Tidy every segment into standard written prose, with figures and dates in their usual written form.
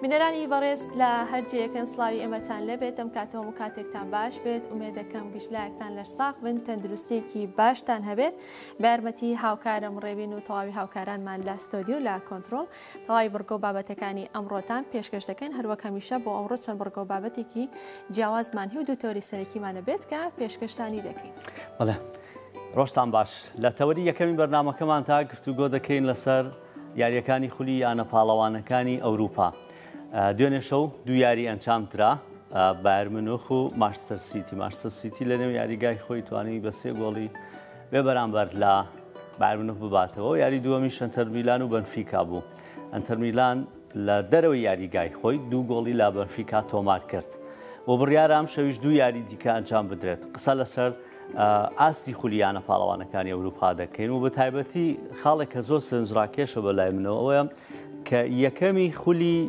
بینەرانی بەڕێز لە هەر جێیەکەن سڵاوی ئێمەتان لێبێت ئەم کاتەوە هەموو کاتێکتان باش بێت ئومێدەکەم گشت لایەکتان لەش ساغ بن تەندروستیەکی باشتان هەبێت بە یارمەتی هاوکارم ڕێبین و تەواوی هاوکارانمان لە ستۆدیۆ لە کۆنترۆڵ تەواوی بڕگە و بابەتەکانی ئەمڕۆتان پێشکەش دەکەین هەروەک هەمیشە بۆ ئەمڕۆ چەند بڕگە و بابەتێکی جیاوازمان هەیە و دوو تەوەری سەرەکیمان دەبێت کە پێشکەشتانی دەکەین. بەڵێ ڕۆژتان باش لە تەوەری یەکەمی بەرنامەکەمان تا گفتوگۆ دەکەین لەسەر یارییەکانی خولی یانە پاڵەوانەکانی ئەوروپا. دوێنێ شەو دوو یاری ئەنجامدرا، بایرن میونخ و مانچستەر سیتی. مانچستەر سیتی لەنێو یاریگای خۆی توانی بە سێ گۆڵی بێ بەرامبەر لە بایرن میونخ بباتەوە. یاری دووەمیش ئەنتەر میلان و بەنفیکا بوو. ئەنتەر میلان لە دەرەوەی یاریگای خۆی دوو گۆڵی لە بەنفیکا تۆمار کرد و بڕیارە ئەمشەویش دوو یاری دیکە ئەنجام بدرێت. قسە لەسەر ئاستی خولی یانە پاڵەوانەکانی ئەوروپا دەکەین و بە تایبەتی خاڵێک کە زۆر سەرنجڕاکێشە بە لای منەوە ئەوەیە کە یەکەمی خولی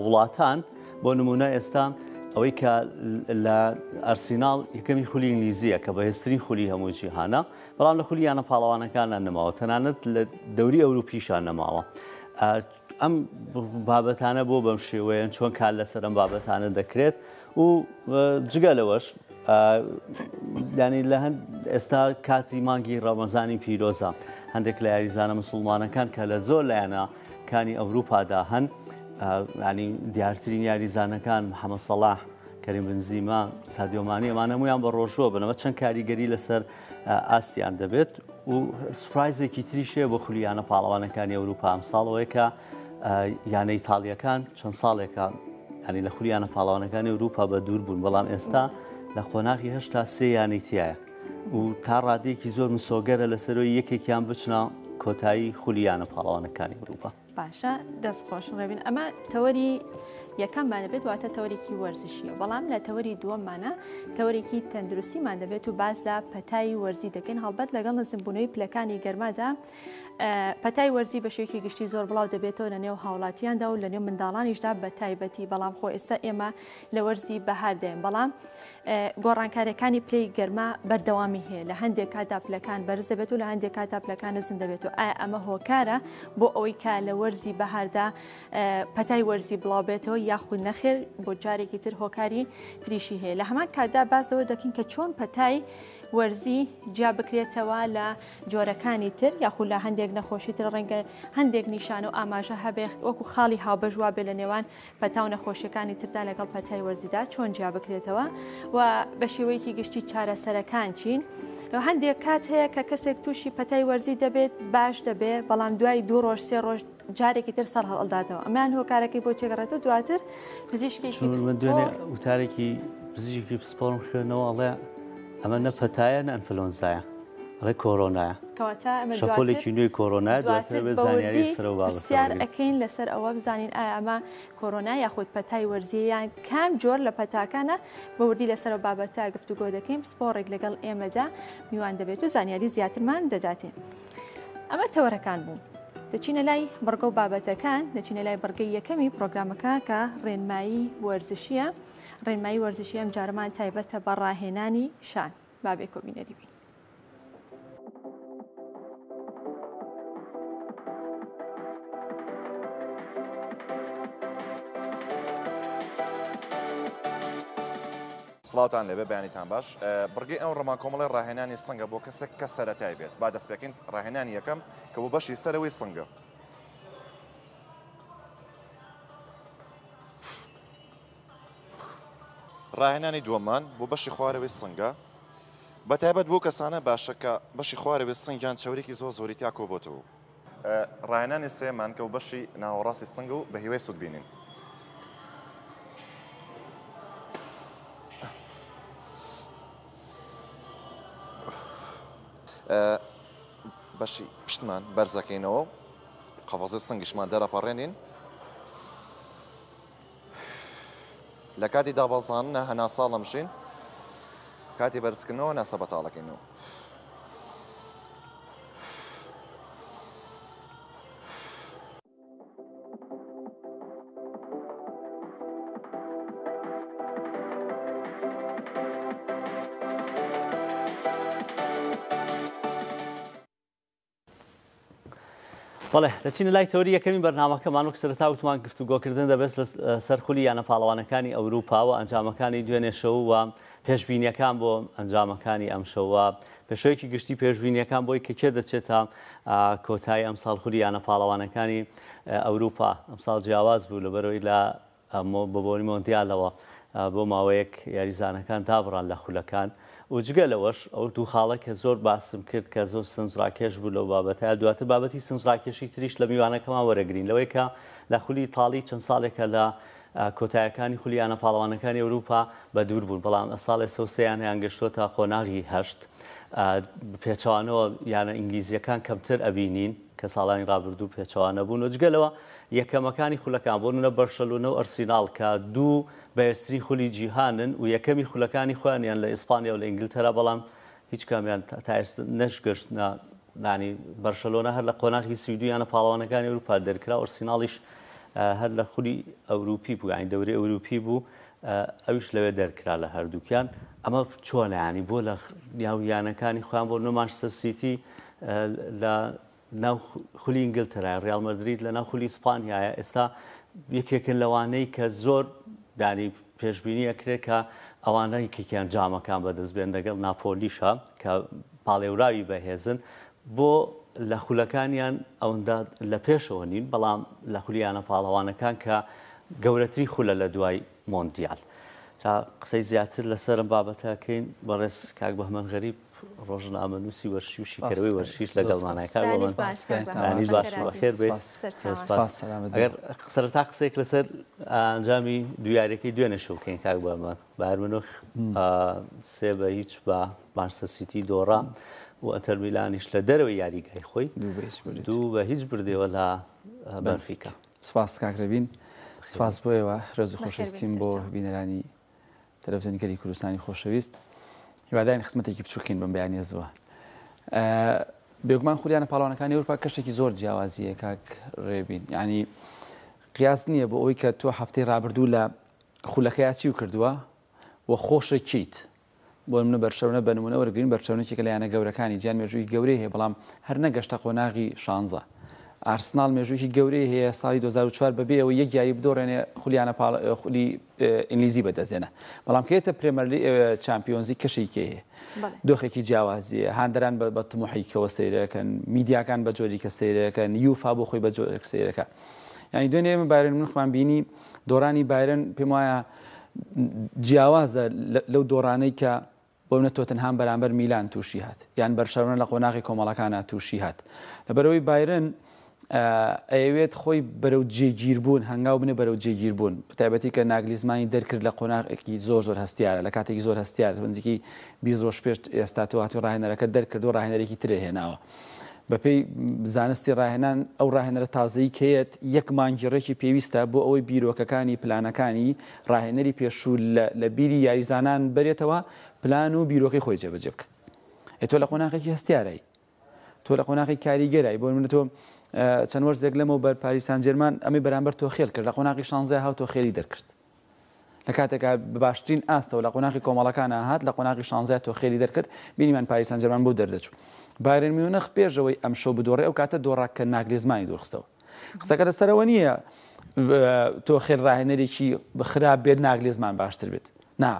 وڵاتان بۆ نمونە ئێستا ئەوەی کە لە ئەرسیناڵ یەکەمی خولی ئینگلیزیە کە بەهێزترین خولی هەموو جیهانە بەڵام لە خولی یانە پاڵەوانەکانە نەماوە تەنانەت لە دەوری ئەوروپیشان نەماوە ئەم بابەتانە بۆ بەم شێوەیەن چۆن کار لەسەر ئەم بابەتانە دەکرێت و جگە لەوەش ینی لە هەند ئێستا کاتی مانگی ڕەمەزانی پیرۆزە هەندێک لە یاریزانە مسلمانەکان کە لە زۆر لایەنە کانی ئەوروپادا هەن ینی دیارترین یاریزانەکان محەممەد سەڵاح کەریم بنزیما سادیۆمانی ئەمانە هەموویان بە ڕۆژووە بنەوە چەند کاریگەری لەسەر ئاستیان دەبێت و سوپرایزێکی تریش هەیە بۆ خولی یانە پاڵەوانەکانی ئەوروپا ئەمساڵ ئەوەیە کە یانە ئیتاڵیەکان چەند ساڵێکە ینی لە خولی یانە پاڵەوانەکانی ئەوروپا بە دوور بوون بەڵام ئێستا لە قۆناغی هەشتا سێ یانەی تایە و تا ڕادەیەکی زۆر مسۆگەرە لەسەرەوەی یەکێکیان بچنە کۆتایی خولی یانە پاڵەوانەکانی ئەوروپا. باشە دەست خۆش ڕێبین ئەمە تەوەری یەکەممان دەبێت واتە تەوەرێکی وەرزشیە بەڵام لە تەوەری دووەممانە تەوەرێکی تەندروستیمان دەبێت و باس لە پەتای وەرزی دەکەین هەڵبەت لەگەڵ نزمبوونەوەی پلەکانی گەرمادا پەتای وەرزی بە شێوەیەکی گشتی زۆر بڵاو دەبێتەوە لە نێو هاوڵاتیاندا و لە نێو منداڵانیشدا بە تایبەتی بەڵام خۆ ئێستا ئێمە لە وەرزی بەهار دێن بەڵام گۆڕانکاریەکانی پلەی گەرما بەردەوامی هەیە لە هەندێک کاتدا پلەکان بەرز دەبێت و لە هەندێک کاتدا پلەکان نزم دەبێت و ئایا ئەمە هۆکارە بۆ ئەوەی کە لە وەرزی بەهاردا پەتای وەرزی بڵاو بێتەوە یاخود نەخێر بۆ جارێکی تر هۆکاری تریشی هەیە لە هەمان کاتدا باس لەوە دەکەین کە چۆن پەتای وەرزی جیا بکرێتەوە لە جۆرەکانی تر یاخود لە هەندێک نەخۆشی تر ڕەنگە هەندێک نیشانە و ئاماژە هەبێ وەکو خاڵی هاوبەش وابێ لە نێوان پەتا و نەخۆشیەکانی تردا لەگەڵ پەتای وەرزیدا چۆن جیا بکرێتەوە و بە شێوەیەکی گشتی چارەسەرەکان چین؟ هەندێک کات هەیە کە کەسێک تووشی پەتای وەرزی دەبێت باش دەبێت بەڵام دوای دوو ڕۆژ سێ ڕۆژ جارێکی تر سەر هەڵداتەوە ئەمان هۆکارەکەی بۆ چێگەڕێتەوە دواتر پزیشکێکی دوێنێ وتارێکی پزیشکی پسپۆرم خوێنەوە ئەڵێ ئەمە نە پەتایە نە ئەنفلۆنزایە ئەڵێ کۆرۆنایە. کەواتە ئەمە دواتر شەپۆلێکی نوێی کۆرۆنایە دواتر دواتر ئەبێ بە زانیاری وردی لەسەر ئەو بابەتە پرسیار وەرگرین. ئەکەین لەسەر ئەوە بزانین ئایا ئەمە کۆرۆنا یاخود پەتای وەرزیە یان کام جۆر لە پەتاکانە بە وردی لەسەر ئەو بابەتە گفتوگۆ دەکەین پسپۆڕێک لەگەڵ ئێمەدا میوان دەبێت و زانیاری زیاترمان دەداتێ. ئەمە تەوەرەکان بوو. دەچینە لای بڕگە و بابەتەکان دەچینە لای بڕگەی یەکەمی پرۆگرامەکە کە ڕێنمایی وەرزشیە ڕێنمایی وەرزشی ئەم جارەمان تایبەتە بە ڕاهێنانی شان. با بێکۆ بینەری بین. سڵاوتان لێبێ بەیانیتان باش بڕگەی ئەمڕۆمان کۆمەڵی ڕاهێنانی سنگە بۆ کەسێک کە سەرەتای بێت با دەست پێکەین ڕاهێنانی یەکەم کە بۆ بەشی سەرەوەی سنگە ڕاهێنانی دووەممان بۆ بەشی خوارەوەی سنگە، بە تایبەت بۆ کەسانە باشە کە بەشی خوارەوەی سنگیان چەوریی زۆر زۆری تیا کۆبۆتەوە. ڕاهێنانی سێیەممان کە بۆ بەشی ناوەڕاستی سنگە و بە هیوای سوود بینین. بەشی پشتمان بەرزەکەینەوە و قەفەزەی سنگیشمان دەرەپەڕێنین. لە کاتی دابەزاندنە هەناسە هەڵەمژین، کاتی بەرزکردنەوە هەناسە بەتاڵەکەینەوە. بەڵێ دەچینە لای تەوەری یەکەمی بەرنامەکەمان، وەک سەرەتا وتمان گفتوگۆکردن دەبێت لەسەر خولی یانە پاڵەوانەکانی ئەوروپا و ئەنجامەکانی دوێنێ شەو و پێشبینیەکان بۆ ئەنجامەکانی ئەمشەو و پێشەوەیەکی گشتی پێشبینیەکان بۆی کە کێ دەچێتە کۆتایی ئەمساڵ خولی یانە پاڵەوانەکانی ئەوروپا. ئەمساڵ جیاواز بوو لەبەرەوەی لە بە بۆنی مۆندیالەوە بۆ ماوەیەک یاریزانەکان دابڕان لە خولەکان و جگە لەوەش ئەو دوو خاڵە کە زۆر باسم کرد کە زۆر سنجڕاکێش بوو لەو بابەتە، دواتر بابەتی سنجڕاکێشی تریش لە میوانەکەمان وەرەگرین لەوەی کە لە خولی تاڵی چەند ساڵێکە لە کۆتایەکانی خولی یانە پاڵەوانەکانی ئەوروپا بە دوور بوون، بەڵام ساڵێ سەوسەیان هەیان گەشتۆتە قۆناغی هەشت. پێچەوانەوە یانە ئینگلیزیەکان کەمتر ئەبینین کە ساڵانی ڕابردوو پێچەوانە بوون و جگە لەوە یەکەمەکانی خولەکان بۆ نمونە بەرشەلۆنە و ئەرسیناڵ کە دوو بەهێزترین خولی جیهانن و یەکەمی خولەکانی خۆیانیان لە ئیسپانیا و لە ئینگلتەرا بەڵام هیچ کامیان تا ئێستا نەشگەشتنە یانی بەرشەلۆنە هەر لە قۆناغی 32 یانە پاڵەوانەکانی ئەوروپا دەرکرا ئەرسیناڵیش هەر لە خولی ئەوروپی بوو یانی دەورەی ئەوروپی بوو ئەویش لەوێ دەرکرا لە هەردووکیان ئەمە چۆنە ینی بۆ لە یاو یانەکانی خۆیان بۆ نمونە مانچستەر سیتی لە ناو خولی ئینگلتەرای ڕیال مەدرید لە ناو خولی ئیسپانیایە ئێستا یەکێکن لەوانەی کە زۆر دانی پێشبینی ئەکرێت کە ئەوانە یەکێکیان جامەکان بەدەست بێن لەگەڵ ناپۆلیشە کە پاڵێوراوی بەهێزن بۆ لە خولەکانیان ئەوەندە لە پێشەوە نین بەڵام لە خولیانە پاڵەوانەکان کە گەورەترین خولە لە دوای مۆندیال. جا قسەی زیاتر لەسەر ئەم بابەتە کەین بەڕێز کاک بەهمەن غەریب ڕۆژنامەنووسی وەرشی و شیکەرەوەی وەرشیش لەگەڵمانە. کاک بەهمەن بەیانیت باش و بەخێر بێیت. سپاس. ئەگەر سەرەتا قسەیەک لەسەر ئەنجامی دوو یاریەکەی دوێنێ شەو بکەین کاک بەهمەن. بایرن مونخ 3-0 بە مانچستەر سیتی دۆڕا و ئەتەر میلانیش لە دەرەوەی یاریگای خۆی 2-0 بردەوە لە بەنفیکا. سپاس کاک رەبین، سپاس بۆ ئێوە، رێز و خۆشەویستیم بۆ بینەرانی تەلەڤزیۆنی گەلی کوردستانی خۆشەویست. هیوادارین خزمەتێکی بچووکین بەم بەیانیە زووە. بێگومان خولیانە پاڵەوانەکانی ئەوروپا کەشێکی زۆر جیاوازیە کاک رێبین، یعنی قیاس نییە بۆ ئەوەی کە تۆ هەفتەی رابردوو لە خولەکەیا چیو کردووە و خۆشە کیت بۆ نمونە بەرشەلۆنە بە نمونە وەرگرین، بەرشەلۆنە یەکێکە لە یانە گەورەکانی جیهان، مێژوویەکی گەورەی هەیە، بەڵام هەر نەگەشتە قۆناغی شانزە. ئارسناڵ مێژوویەکی گەورەی هەیە، ساڵی 2004 بەبێ ئەوەی یەک یاری بدۆڕێنێ خولی یانە پاڵ خولی ئینگلیزی بەدەستهێنا. بەڵام کە یەتە پرێمەرلی چامپیۆنزی کەشێکی هەیە. دۆخێکی جیاوازیە، هاندەران بە تموحیکەوە سەیرەکەن، میدیاکان بە جۆریکە سەیرەکەن، یوفا بۆ خۆی بە جۆرێک سەیرەکە. یانی دوێنێ ئێمە بایرن مونخمان بینی، دۆڕانی بایرن پێم وایە جیاوازە لەو دۆڕانەی کە بۆ منە تۆتنهام بەرامبەر میلان تووشی هات یان بەرشەلۆنە لە قۆناغی کۆمەڵەکانە تووشی هات لەبەرەوەی بایرن ئەیەوێت خۆی بەرەو جێگیربوون هەنگاو بنێ بەرەو جێگیربوون تایبەتی کە ناگلیزمانی دەرکرد لە قۆناغێکی زۆر زۆر هەستیارە لە کاتێکی زۆر هەستیار نزیکەی 20 ڕۆژ پێش ئێستا تۆ هاتووی ڕاهێنەرەکە دەرکرد و ڕاهێنەرێکی ترێ هێناوە بەپێی زانستی ڕاهێنان ئەو ڕاهێنەرە تازەی کەیەت یەک مانگی ڕێکی پێویستە بۆ ئەوەی بیرۆکەکانی پلانەکانی ڕاهێنەری پێشوو لە بیری یاریزانان بەرێتەوە پلان و بیرۆکەی خۆی جێبەجێ بکە ئێ تۆ لە قۆناغێکی هەستیارای تۆ لە قۆناغی کاریگەرای بۆ منە تۆ چەند وەرزێک لەمەوبەر پاریس سانجێرمان ئەمەی بەرامبەر تۆخێل کرد لە قۆناغی شانزە هاو تۆخێلی دەرکرد لە کاتێکا بە باشترین ئاستەوە لە قۆناغی کۆمەڵەکانە هات لە قۆناغی شانزە تۆخێلی دەرکرد بینیمان پاریس سانجێرمان بۆ دەردەچوو بایرن میونخ پێشەوەی ئەم شەو بدۆڕێ ئەو کاتە دۆڕا کە ناگلیزمانی دوورخستەوە قسەکە لەسەرەوە نییە تۆخێل ڕاهێنەرێکی خراپ بێت ناگلیزمان باشتر بێت نا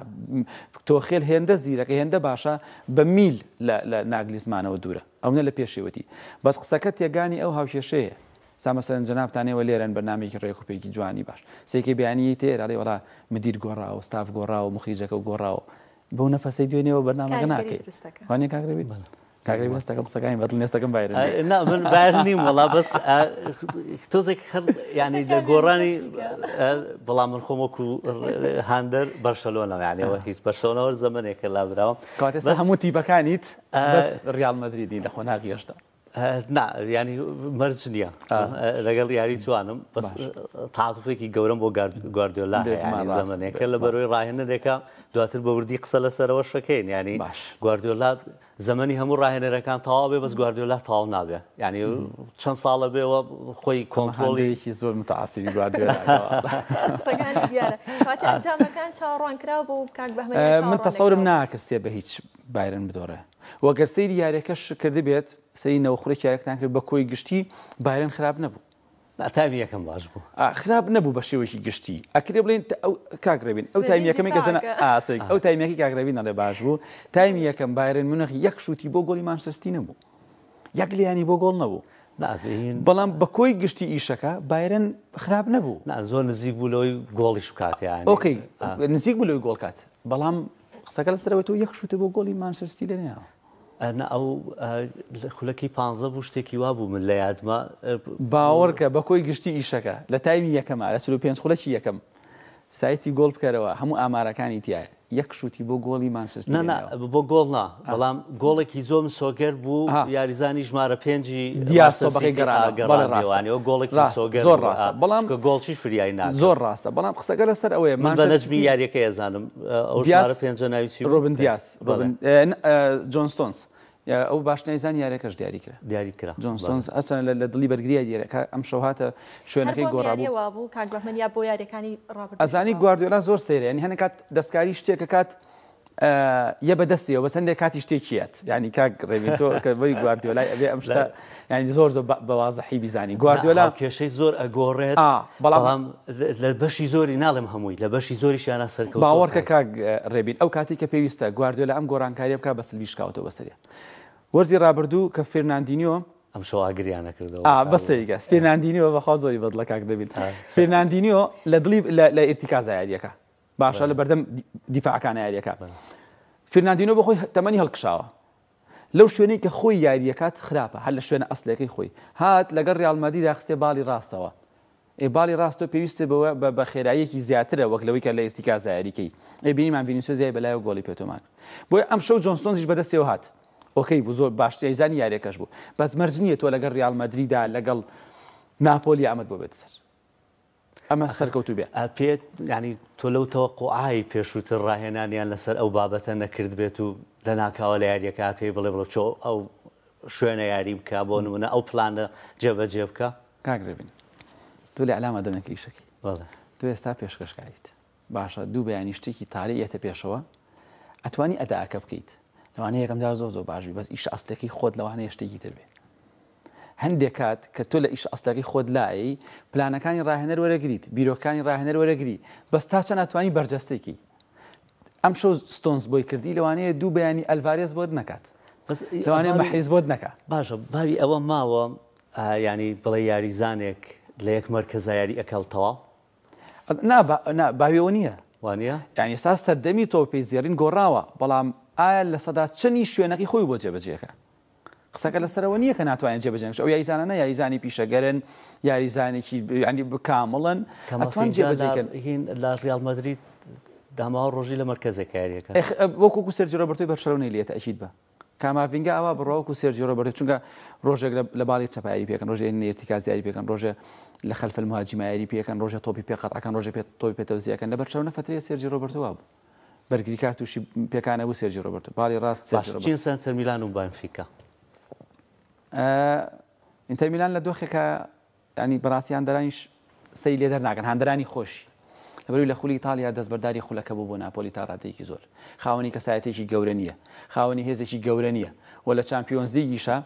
تۆخێل هێندە زیرەکە هێندە باشە بە میل لە ناگلیزمانەوە دوورە ئەونە لە پێشێوەتی بەس قسەکە تێگانی ئەو هاوکێشەیە سا مەسەلەن جەنابتان ئێوە لێرەن بەرنامەیەکی ڕێک و پێکی جوانی باش سێکەی بەیانی یەیتە ئێرە ئەڵێی وەڵا مدیر گۆڕاوە ستاف گۆڕاوە مخریجەکە گۆڕاوە بەو نەفەسەی دوێنێوە بەرنامەکە کاریگەری ناکەی دروست دەکا. وانیە کاک رەبی؟ بەڵێ. کاک رەبی هەستەکەم قسەکانی بەدڵ نێستەکەم بایرن نا من بایرن نیم وەڵا بەس تۆزێک هەر یعنی لە گۆڕانی بەڵام من خۆم وەکو هاندەر بەرشەلۆنە یعنی هیچ بەرشەلۆنە وەر زەمەنێکە لابراوە کەواتە ئێستا هەموو تیپەکانیت بەس ریال مەدریدی لە قۆناغی هێشتا نا ینی مەرج نییە لەگەڵ یاری جوانم بەس تاعاتفێکی گەورەم بۆ گواردیۆلا هەیە زەمەنێکە لە بەرەوەی ڕاهێنەرێکە دواتر بە وردی قسە لەسەرەوە شەکەین ینی گواردیۆلا زەمەنی هەموو ڕاهێنەرەکان تەواو بێ بەس گواردیۆلا تەواو نابێ ینی چەند ساڵە بێەوە خۆی کۆنترۆڵیکی زۆر متعاسی گواردیۆلا ئەنجامەکان چاوەڕوان کراو بۆ کاک بەهمەن من تەسەورم ناکرد 3-0 بایرن بدۆڕێ. وە گەر سەیری یاریەکەش کردبێت سەیری نەوە خولەکی یاریەکەتان کرد بە کۆی گشتی بایرن خراپ نەبوو. نا تایمی یەکەم باش بوو. خراپ نەبوو بە شێوەیەکی گشتی ئەکرێ بڵێین ئەو کاک ڕێبین ئەو تایمی یەکەمی کە جەنا ئاسێک ئەو تایمی یەکەی کاک ڕێبین ئەڵێ باش بوو تایمی یەکەم بایرن مونخ یەک شووتی بۆ گۆڵی مانچستەر سیتی نەبوو یەک لیانی بۆ گۆڵ نەبوو بەڵام بە کۆی گشتی ئیشەکە بایرن خراپ نەبوو. نا زۆر نزیک بوو لەوەی گۆڵیش بکات یانی. ئۆکەی نزیک بوو لەوەی گۆڵ کات بەڵام قسەکە لەسەر ئەوەی تۆ یەک شووتە بۆ گۆڵی مانچستەر سیتی لێناوە. نا ئەو خولەکی پانزە بوو شتێکی وا بوو من لە یادمە. باوەڕکە بە کۆی گشتی ئیشەکە لە تایمی یەکەما لە 45 خولەکی یەکەم سایتی گۆڵ بکەرەوە هەموو ئامارەکانی تیایە یەک شوتی بۆ گۆڵی مانچستەر نا نا بۆ گۆڵ نا بەڵام گۆڵێکی زۆر مسۆگەر بوو یاریزانی ژمارە پێنجی دیاس تۆپەکەی گەڕانەوە گۆڵێکی مسۆگەر زۆر ڕاستە بەڵام کە گۆڵچیش فریای نا زۆر ڕاستە بەڵام قسەکە لەسەر ئەوەیە من بە نەجمی یاریەکە ئەزانم ئەو ژمارە پێنجە ناوی چی ڕۆبن دیاس ڕۆبن جۆن ستۆنس ئەو باش نایزان یاریەکەش دیاری کرا دیاری کرا جۆن ستۆنز هەرچەندە لە دڵی بەرگری یاریەکە ئەم شەو هاتە شوێنەکەی گۆڕابوو وابوو کاک بەهمەن یا بۆ یاریەکانی ڕابردوو ئەزانی گواردیۆلا زۆر سەیرە یعنی هەندێک کات دەستکاری شتێکە کات یە بەدەستیەوە بەس هەندێک کاتی شتێکیەت یعنی کاک ڕێبین تۆ کە بەی گواردیۆلای ئەبێ ئەم شتە یعنی زۆر زۆر بە وازحی بیزانی گواردیۆلا کێشەی زۆر ئەگۆڕێت بەڵام لە بەشی زۆری ناڵێم هەمووی لە بەشی زۆریشیانە سەرکەوت باوەڕکە کاک ڕێبین ئەو کاتی کە پێویستە گواردیۆلا ئەم گۆڕانکاریە بکا بە سلبی شکاوتەوە بەسەریا وەرزی ڕابردوو کە فێرناندینیۆ ئەم شەو ئاگریان نەکردەوە ئا بەس سەیرکە فێرناندینیۆ بەخوا زۆری بەدڵە کاک ڕێبین فێرناندینیۆ لە دڵی لە ئیرتیکازا یاریەکە باشە لە بەردەم دیفاعەکان یاریەکە فێرناندینۆ بۆ خۆی تەمەنی هەڵکشاوە لەو شوێنەی کە خۆی یاریەکات خراپە هەر لە شوێنە ئەسلەکەی خۆی هات لەگەڵ ریال مەدریدا خستێ باڵی ڕاستەوە ئێ باڵی ڕاست تۆ پێویستت بەوە بە بە خێراییەکی زیاترە وەک لەوەی کە لە ئیرتیکازا یاریکەی ئێ بینیمان ڤینیسیۆس یای بەلایەوە گۆڵی پێ تۆمار کرد بۆیە ئەمشەو جۆن ستۆنزیش بەدەستیەوە هات ئۆکەی بوو زۆر باش یاریزانی یاریەکەش بوو بەس مەرج نییە تۆ لەگەڵ ریال مەدریدا لەگەڵ ناپۆلی ئەمەت بۆ بێتە سەر ئەمە سەرکەوتوو بێ. پێت یانی تۆ لەو تەوەقوعای پێشووتر ڕاهێنانیان لەسەر ئەو بابەتە نەکردبێت و لەناکاوە لە یاریەکە پێی بڵێ بڵێ بچۆ ئەو شوێنە یاری بکە بۆ نمونە ئەو پلانە جێبەجێ بکە؟ کاک ڕێبین تۆ لە ئیعلام دەمێکە ئیشەکەی بەڵێ. تۆ ئێستا پێشکەشکاریت باشە دوو بەیانی شتێکی تاری یەتە پێشەوە ئەتوانی ئەداکە بکەیت لەوانەیە یەکەم جار زۆر زۆر باش بی بەس ئیشە ئەسلەکەی خۆت لەوانەیە شتێکی تر بێ هەندێک کات کە تۆ لە ئیشە ئەسلەکەی خۆت لایەی پلانەکانی ڕاهێنەر وەرەگریت بیرۆکانی ڕاهێنەر وەرەگری بەس تا چەند ئەتوانی بەرجەستەی ئەمشەو ستۆنز بۆی کردی لەوانەیە دوو بەیانی ئەلڤارێز بۆت نەکات بەس لەوانەیە مەحریز بۆت نەکا. باشە باوی ئەوە ماوە یانی بڵێ یاریزانێک لە یەک مەرکەزا یاری ئەکا و تەواو؟ نا نا باوی ئەوە نییە. وانییە؟ یانی ئێستا سەردەمی تۆپی زێڕین گۆڕاوە بەڵام ئایا لەسەدا چەنی شوێنەکەی خۆی بۆ جێبەجێکا؟ قسەکە لەسەرەوە نییە کە ناتوانێت جێبەجێ بکات ئەو یاریزانانە یاریزانی پیشەگەرن یاریزانێکی ینی بکامڵن ئەتوان جێبەجێ کەن هین لە ریال مەدرید داماوە ڕۆژی لە مەرکەزێک یاریەکە وەکو وەکو سێرجیۆ ڕۆبەرتۆی بەرشەلۆنەی لێتە ئەکید بە کاماڤینگا ئەوا بڕوا وەکو سێرجیۆ ڕۆبەرتۆ چونکە ڕۆژێک لە باڵی چەپ یاری پێکەن ڕۆژێ ئیرتیکاز یاری پێکەن ڕۆژێ لە خەلف المهاجم یاری پێکەن ڕۆژێ تۆپی پێ قەتعەکەن ڕۆژێ پێ تۆپی پێ تەوزیعەکەن لە بەرشەلۆنە فەترەیە سێرجیۆ ڕۆبەرتۆ وابوو بەرگریکار تووشی پێکانە بوو سێرجی ڕۆبەرتۆ باڵی ڕاست باش چین سەر میلان و بەنفیکا ئینتەر میلان لە دۆخێکە ینی بەڕاستی هاندەرانیش سەری لێ دەرناکەن هاندەرانی خۆشی لەبەروی لە خولی ئیتالیا دەستبەرداری خولەکە بوو بۆ ناپۆلی تا ڕادەیەکی زۆر خاوەنی کەسایەتێکی گەورە نییە خاوەنی هێزێکی گەورە نییە و لە چامپیۆنز لیگیشە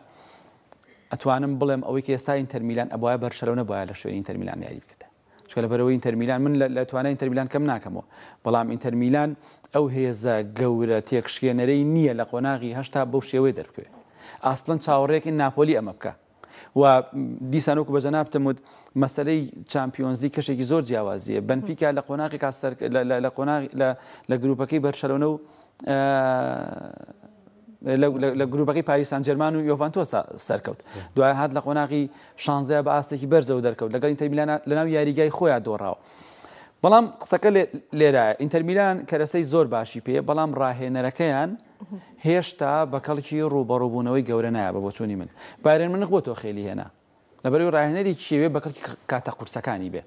ئەتوانم بڵێم ئەوەی کە ئێستا ئینتەر میلان ئەبواە بەرشەلۆنە بواە لە شوێنی ئینتەر میلان یاری بکردە چونکە لەبەرئەوەی ئینتەر میلان من لە توانای ئینتەر میلان کەم ناکەمەوە بەڵام ئینتەر میلان ئەو هێزە گەورە تێکشکێنەرەی نییە لە قۆناغی هەشتا بەو شێوەیە دەربکەوێت ئاسڵەن چاوەڕێکین ناپۆلی ئەمە بکە و دیسان وەکو بە جەنابتم وت مەسەلەی چامپیۆنزلی کەشێکی زۆر جیاوازیە بەنفیکا لە قۆناغێکا سەر لە قۆناغ لە گروپەکەی بەرشەلۆنە و لە گروپەکەی پاریس سان جێرمان و یۆڤانتۆسا سەرکەوت دوای هات لە قۆناغی شانزەیە بە ئاستێکی بەرزەوە دەرکەوت لەگەڵ ئینتەر میلان لەناو یاریگای خۆیان دۆڕاوە بەڵام قسەکە لێرە ئینتەر میلان کەرەسەی زۆر باشی پێ بەڵام ڕاهێنەرەکەیان هێشتا بە کەڵکی ڕووبەڕووبوونەوەی گەورە نایە بە بۆچوونی من بایرن مونخ بۆ تۆخێلی هێنا لەبەرئەوەی ڕاهێنەری کێوێ بە کەڵکی کاتە قورسەکانی بێ.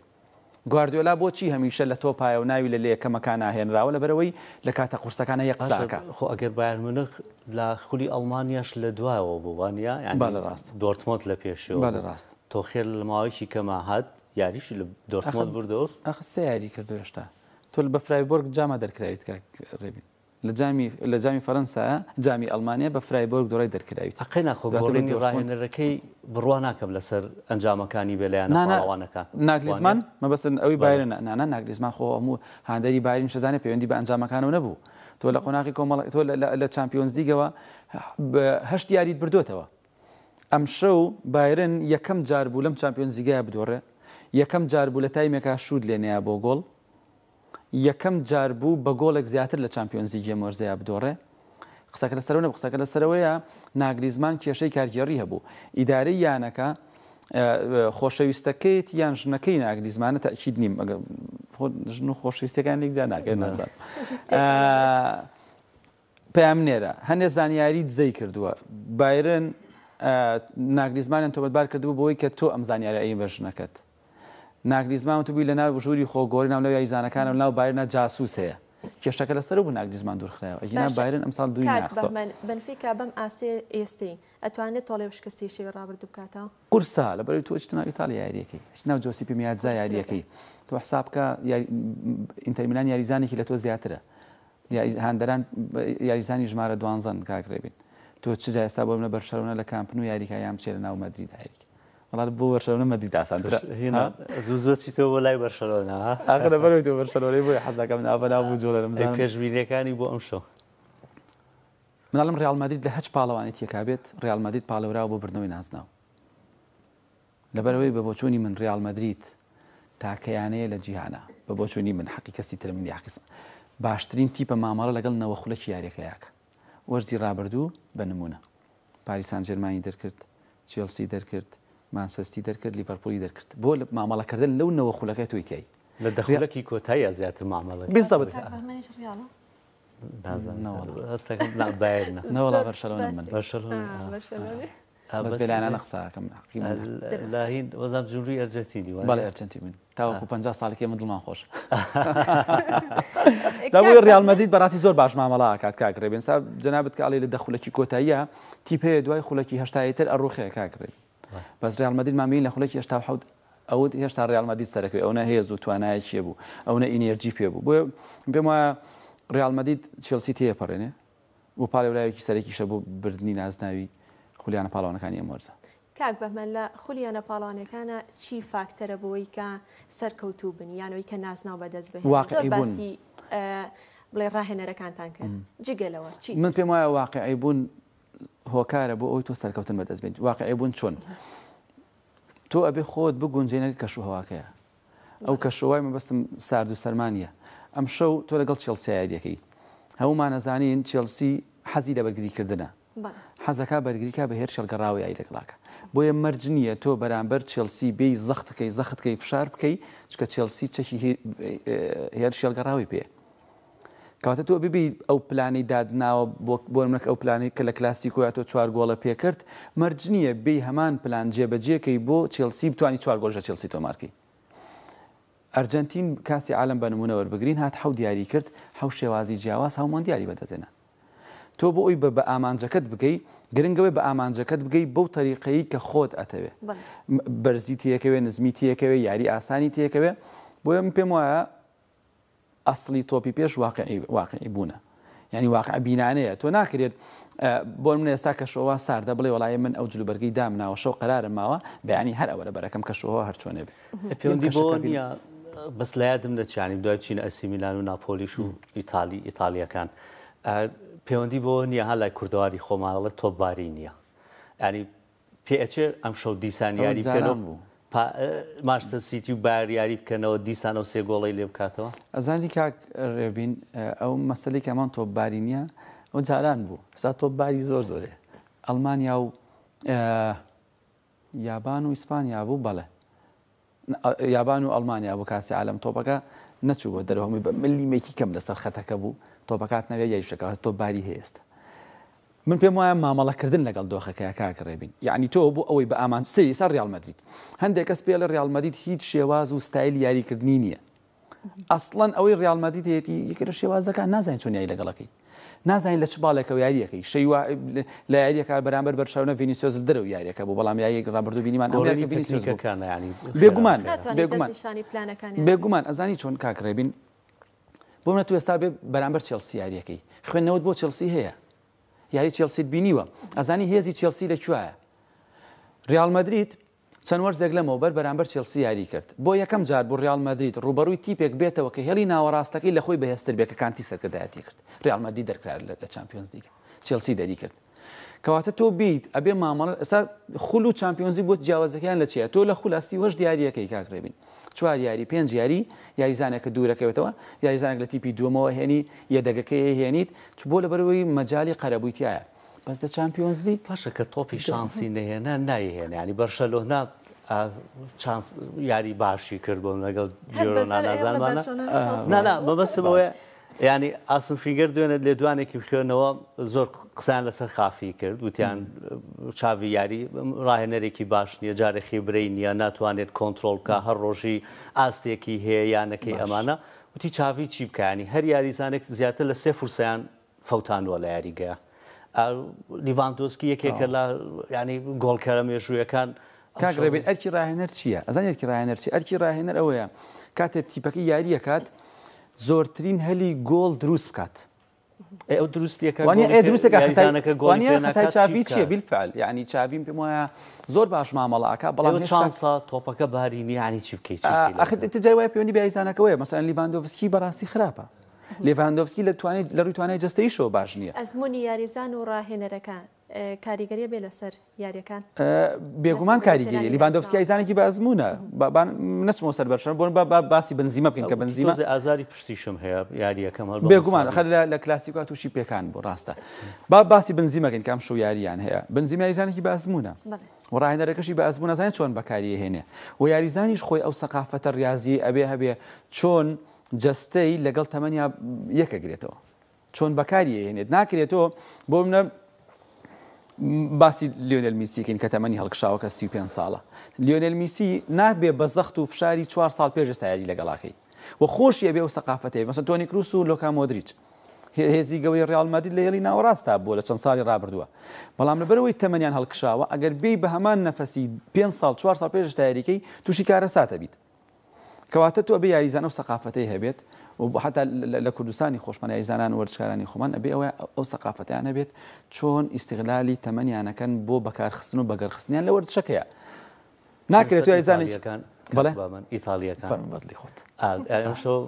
گواردیۆلا بۆچی هەمیشە لە تۆپایە و ناوی لە لەیەکەمەکانا هێنراوە لەبەرئەوەی لە کاتە قورسەکانا یەک قسە باشە ئەکا. خۆ ئەگەر بایرن مونخ لە خولی ئەڵمانیاش لە دوایەوە بوو وانیە؟ یانی بەڵێ ڕاستە. دۆرتمۆند لە پێشیەوە بەڵێ بوو. ڕاستە. تۆخێل لە ماوەیەکی کەما هات یاریشی لە ئەخر دۆرتمۆند بردەوە. ئەخر سێ یاری کردووە هێشتا. تۆ بە فرایبۆرگ جاما دەرکراویت کاک ڕێبین. لە جامی لە جامی فەرەنسایە جامی ئەڵمانیا بە فرایبۆرگ دۆڕای دەرکراویت. ئەقەی ناخۆ دواتر بە گۆڕینی دۆرتموند. ڕاهێنەرەکەی بڕوا ناکەم لەسەر ئەنجامەکانی بێ لە یانە نا نا پاڵەوانەکان وانیە؟ ناگلیزمان مەبەستن ئەوی بەڵێ. بایرنە نا نا ناگلیزمان خۆ هەموو هاندەری بایرنیش ئەزانێ پەیوەندی بە ئەنجامەکانەوە نەبوو تۆ لە قۆناغی کۆمەڵە تۆ لە لە چامپیۆنزلیگەوە هەشت یاریت بردۆتەوە ئەمشەو بایرن یەکەم جار بوو لەم چامپیۆنزلیگایە بدۆڕێ یەکەم جار بوو لە تایمێکا شووت لێ نەیا بۆ گۆڵ یەکەم جار بوو بە گۆڵێک زیاتر لە چامپیۆنزلیگی ئەم وەرزەیا بدۆڕێ. قسەکە لەسەرەوە نەبوو، قسەکە لەسەرەوەیە ناگلیزمان کێشەی کارگێڕی هەبوو. ئیدارەی یانەکە خۆشەویستەکەیەتی یان ژنەکەی ناگلیزمانە تەئکید نیم ژن و خۆشەویستەکان لێک جیا ناکەن نازانم. پەیامنێرە هەندێ زانیاری دزەی کردووە. بایرن ناگلیزمانیان تۆمەتبار کردبوو بەوەی کە تۆ ئەم زانیارە ئەی بە ژنەکەت. ناگلیزمان وتبووی لە ناو ژووری خۆگۆڕی ناو لەو یاریزانەکانە و ناو بایرنا جاسوس هەیە. کێشەکە لەسەر بوو ناگلیزمان دوورخرایەوە. ئەگینا باشە بایرن ئەمساڵ دووی کاک ناخستەوە. بەهمەن، بەنفیکا بەم ئاستەی ئێستەی ئەتوانێت تۆڵەی ئەو شکستەی شەوی ڕابردوو بکاتەوە؟ قورسە لەبەرئەوەی تۆ ئەچیتە ناو ئیتاڵیا یاریەکەی ئەچیتە ناو جۆسیپی میاتزا قورسترە یاریەکەی تۆ حساب بکە ئینتەر میلان یاریزانێکی لە تۆ زیاترە هاندەران یاریزانی ژمارە دوانزەن کاک ڕێبین تۆ چ جا ئێستا بۆ منە بەرشەلۆنە لە کامپ نو یاریکا یان بچێ لە ناو مەدرید یاریکا وەڵا بۆ بەرشەلۆنە مەدرید ئاسانترە هینا زوو زوو چیتەوە بۆ لای بەرشەلۆنە ها ئاخر لەبەرەوەی تۆ بەرشەلۆنەی بۆیە حەز دەکەم ناو بەناو بجوڵێنم ئەی بزانم پێشبینیەکانی بۆ ئەمشەو من ئەڵێم ڕیاڵ مەدرید لە هەچ پاڵەوانێتیەکا بێت ڕیاڵ مەدرید پاڵێوراوە بۆ بردنەوەی نازناو لەبەرئەوەی بە بۆچوونی من ریال مەدرید تاکە یانەیە لە جیهانا، بە بۆچوونی من حەقی کەسی ترم نیە حەقی باشترین تیپە مامەڵە لەگەڵ نەوە خولەکی یاریەکەیاکە وەرزی رابردوو بە نمونە پاریس سان جێرمانی دەرکرد چێڵسی دەرکرد مانسستی دەرکرد لیڤەرپولی دەرکرد بۆ مامەڵەکردن لەو نەوە خولەکەی تۆی تیای لە دە خولەکی کۆتاییە زیاتر مامەڵە بالضبط کاک بەهمەنیش ڕیاڵە؟ نازانم نەوەڵا هەستەکەم نا بایرنە نەوەڵا زۆر بەرشەلۆنە من باسی بەرشەلۆنە آه، بەرشەلۆنە بەس بێلایەنانە قسە ئەکەم حەقی منە. لە هین وەزام جمهوری ئەرجەنتینی وانیە؟ بەڵێ ئەرجەنتین بووین تاوەکو 50 ساڵێکی ئێمە دڵمان خۆش. کاک جا بۆیە ڕیال بەهمەن مەدرید بەڕاستی زۆر باش مامەڵە ئەکات کاک ڕێبین سا جەنابت کە ئەڵێی لە دە خولەکی کۆتاییە تیپ هەیە دوای خولەکی هەشتای تر ئەڕوخێ کاک ڕێبین بەس ڕیال مەدریدمان بینی لە خولەکی 87 ئەوت هێشتا ڕیال مەدرید سەرەکەوێ ئەونە هێز و توانایەکی هەبوو ئەونە ئینێرجی پێ بوو بۆیە پێم وایە ڕیال مەدرید چێڵسی تێپەڕێنێ و پاڵێوراوێکی سەرەکیشە بۆ بردنی نازناوی خولی یانە پاڵەوانەکانی ئەم وەرزە. کاک بەهمەن لە خولی یانە پاڵەوانەکانە چی فاکتەرە بۆی کە سەرکەوتوو بن یان ئەوی کە نازناو بەدەست بهێنن؟ زۆر واقعی بوون. باسی بڵێ ڕاهێنەرەکانتان کرد جگە لەوە چی من تر؟ پێم وایە واقعی بوون هۆکارە بۆ ئەوەی تۆ سەرکەوتن بەدەست بێنیت. واقعی بوون چۆن؟ تۆ ئەبێ خۆت بگونجێنە کەش و هەواکەیە. ئەو کەشوهەوای مەبەستم سارد و سەرما نییە. ئەمشەو تۆ لەگەڵ چێڵسیا یارییەکەی. هەموومان ئەزانین چێڵسی حەزی لە بەرگریکردنە. حەزەکا بەرگریکا بە هێرش هەڵگەڕاوە یاری لەگەڵاکا. بۆیە مەرج نییە تۆ بەرامبەر چێڵسی بێی زەخت کەی زەخت کەی فشار بکەی چونکە چێڵسی چەکی هێرشی هەڵگەڕاوەی پێیە. کەواتە تۆ ببی ئەو پلانەی دادناوە بۆ بۆ نمونە ئەو پلانەی کە لە کلاسیکۆیا تۆ چوار گۆڵە پێکرد مەرج نییە بێی هەمان پلان جێبەجێکەی بۆ چێڵسی بتانی چوار گۆڵ لە چێڵسی تۆمارکەی ئەرجەنتین کاسی عالم بە نمونە وەربگرین هات حەوت یاری کرد حەو شێوازی جیاواز هەو مۆندیالی بەدەستهێنا تۆ بۆ ئەوی بە بە ئامانجەکەت بگەی گرنگەوەی بە ئامانجەکەت بگەی بەو تەریقەی کە خۆت ئەتەوێ بەرزی تێکەوێ نزمی تێکەوێ یاری ئاسانی تێکەوێ بۆیە من پێم وایە ئەسڵی تۆپی پێش واقعی واقعی بوونە یعنی واقع بینانەیە تۆ ناکرێت بۆ من ئێستا کەشەوە ساردە بڵێ وڵی من ئەو جلوبەرگەی دام ناوە شەو قەرارم ماوە بەیانی هەر ئەوە لە بەرەکەم کەشەوە هەرچۆنێ بێ پەیوەندی بۆ نییە بەس لە یادم دەچانی دوای چین ئەسی میلان و ناپۆلیش و ئیتالی ئیتالیەکان پەیوەندی بۆ نییە ها لای کوردەواری خۆمانڵە تۆپباری نییە ینی پێئەچێ ئەمشەو دیسان یاری بکەنەوە مانچستەر سیتی و بایەر یاری بکەنەوە دیسان ئەو سێ گۆڵەی لێ بکاتەوە؟ ئەزانی کاک ڕێبین ئەو مەسەلەی کە ئەمان تۆپباری نییە ئەو جاران بوو ئێستا تۆپباری زۆر زۆرێ ئەڵمانیا و یابان و ئیسپانیا بوو بەڵێ یابان و ئەڵمانیا بۆ کاسی عالم تۆپەکە نەچوو بۆ دەرەوە هەمووی بە ملیمێکی کەم لەسەر خەتەکە بوو تۆپەکات نەوێ یاریشەکە تۆپباری هەیە ئێستا من پێم وایە مامەڵەکردن لەگەڵ دۆخەکەیە کاک ڕێبین یەعنی تۆ بۆ ئەوەی بە ئامانج سەیری سەر ڕیاڵ مەدرید هەندێک کەس پێڵێ ڕیاڵ مەدرید هیچ شێواز و ستایلی یاریکردنی نییە ئەسڵەن ئەوەی ڕیاڵ مەدرید هەیەتی یەکێ لە شێوازەکان نازانین چۆن یاری لەگەڵەکەی نازانین لە چ باڵێکەوە یاریەکەی شەیوا لە یاریەکە بەرامبەر بەرشەلۆنە ڤینیسیۆس دەرەوە یاریەکە بوو بەڵام یاریەک ڕابردوو بینیمان ئەم یاریەکە گۆڕینی ڤینیسیۆس بوو تەکنیکەکانە یانی بێگومان ناتوانێت بێگومان دەستنیشانی پلانەکانیان بێگومان ئەزانی چۆن کاک ڕێبین. بۆ منە تو ئێستا بێ بەرامبەر چێڵسی یاریەکەی خوێندنەوەت بۆ چێڵسی هەیە یاری چێڵسیت بینیوە ئەزانی هێزی چێڵسی لە کوایە ریال مەدرید چەند وەرزێک لەمەوبەر بەرامبەر چێڵسی یاری کرد بۆ یەکەم جار بوو ریال مەدرید ڕووبەڕووی تیپێک بێتەوە کە هێڵی ناوەڕاستەکەی لە خۆی بەهێزتر بێت کە کانتی سەرکردایەتی کرد ریال مەدرید دەرکرا لە چامپیۆنز لیگ چێڵسی دەری کرد کەواتە تۆ بیت ئەبێ مامەڵە ئێستا خول و چامپیۆنزی بۆ جیاوازەکەیان لە چیە تۆ لە خول 38 یاریەکەی کاک ڕێبین چوار یاری پێنج یاری یاریزانێکە دوورەکەوێتەوە یاریزانێک لە تیپی دووەمەوە هێنی یەدەگەکەی هێنیت چ بۆ لەبەرەوەی مەجای قەرەبووی تایە بەس لە چامپیۆنزلیگ باشە کە تۆپی شانسی نەهێنا نایهێنا ینی بەرشەلۆنا چانس یاری باشی کرد بۆم لەگەڵ جیرۆنا نازانمانە نانا مەبەستم ئەوەیە ینی ئاسن فینگەر دوێنێ لێدوانێکی بخوێنەوە زۆر قسەیان لەسەر خافی کرد وتیان چاوی یاری ڕاهێنەرێکی باش نییە جارێ خیبرەی نییە ناتوانێت کۆنتترۆل بکە هەر ڕۆژی ئاستێکی هەیە یانەکەی ئەمانە وتی چاوی چی بکانی هەر یاریزانێک زیاتر لە سێ فرسەیان فەوتاندوە لە یاریگەیە. لیڤاندۆسکی یەکێکە لە ینی گۆڵکەرە مێژوویەکان. کاک ڕێبین ئەرکی ڕاهێنەر چییە؟ ئەزانی ئەرکی ڕاهێنەر چی؟ ئەرکی ڕاهێنەر ئەوەیە کاتێ تیپەکەی یاریەکات زۆرترین هەلی گۆڵ دروست بکات. ئەو دروستیەکە وانە ئێ دروستەکە خەتایانەکە گۆڵی خەتای چاوی چییە بیلفعل یعنی چاویم پێم وایە زۆر باش مامەڵە ئەکا بەڵام چانسە تۆپەکە باری نییە ینی چی بکەیت ئەخر جای وایە پەیوەندی بە یاریزانەکەوەیە مەسەلەن لیڤاندۆڤسکی بەڕاستی خراپە لێڤاندۆڤسکی لە توانای لە ڕووی توانای جەستەییشەوە باش نییە. ئەزموونی یاریزان و ڕاهێنەرەکان کاریگەریە بێ لەسەر یاریەکان؟ بێگومان کاریگەری لیڤاندۆڤسکی یاریزانێکی بە ئەزموونە با نەچمەوە سەر بەرشەلۆنە بۆ با باسی بنزیمە بکەین کە بنزیمە تۆزێ ئازاری پشتیشم هەیە یاریەکەم هەر بێگومان خەر لە کلاسیکا تووشی پێکان بوو ڕاستە با باسی بنزیمە بکەین کە ئەمشەو یاریان هەیە بنزیمە یاریزانێکی بە ئەزموونە و ڕاهێنەرەکەشی بە ئەزموونە زانێت چۆن بەکاری هێنێ و یاریزانیش خۆی ئەو سەقافەتە ڕیازی ئەبێ هەبێ چۆن جەستەی لەگەڵ تەمەنیا یەکەگرێتەوە چۆن بەکاری ئەهێنێت ناکرێت تۆ بۆ منە باسی لیۆنێل میسیکەین کە تەمەنی هەڵکشاوە کە 35 ساڵە لیۆنێل میسی نابێ بە زەخت و فشاری چوار ساڵ پێش ئێستا یاری لەگەڵاکەی و خۆشی ئەبێ ئەو سەقافەتەیە مەسەن تۆنی کروس و لۆکا مۆدریچ هێزی گەورەی ڕیال مادرید لە هێڵی ناوەڕاستا بووە لە چەند ساڵی ڕابردووە بەڵام لەبەرەوەی تەمەنیان هەڵکشاوە ئەگەر بێی بە هەمان نەفەسی پێنج ساڵ چوار ساڵ پێش ئێستا یاریکەی تووشی کارەساتە بیت کەواتە تۆ ئەبێ یاریزان ئەو سەقافەتەی هەبێت و حتا لە کوردستانی خۆشمان یاریزانان و وەرزشکارانی خۆمان ئەبێ ئەوە ئەو سەقافەتیان هەبێت چۆن ئیستغلالی تەمەنیانەکەن بۆ بەکارخستن و بەگەرخستنیان لە وەرزشەکەیە ناکرێت تۆ یاریزانێکیەکان بەڵێ ئیتالیەکان فەرموو خۆت ئەمشەو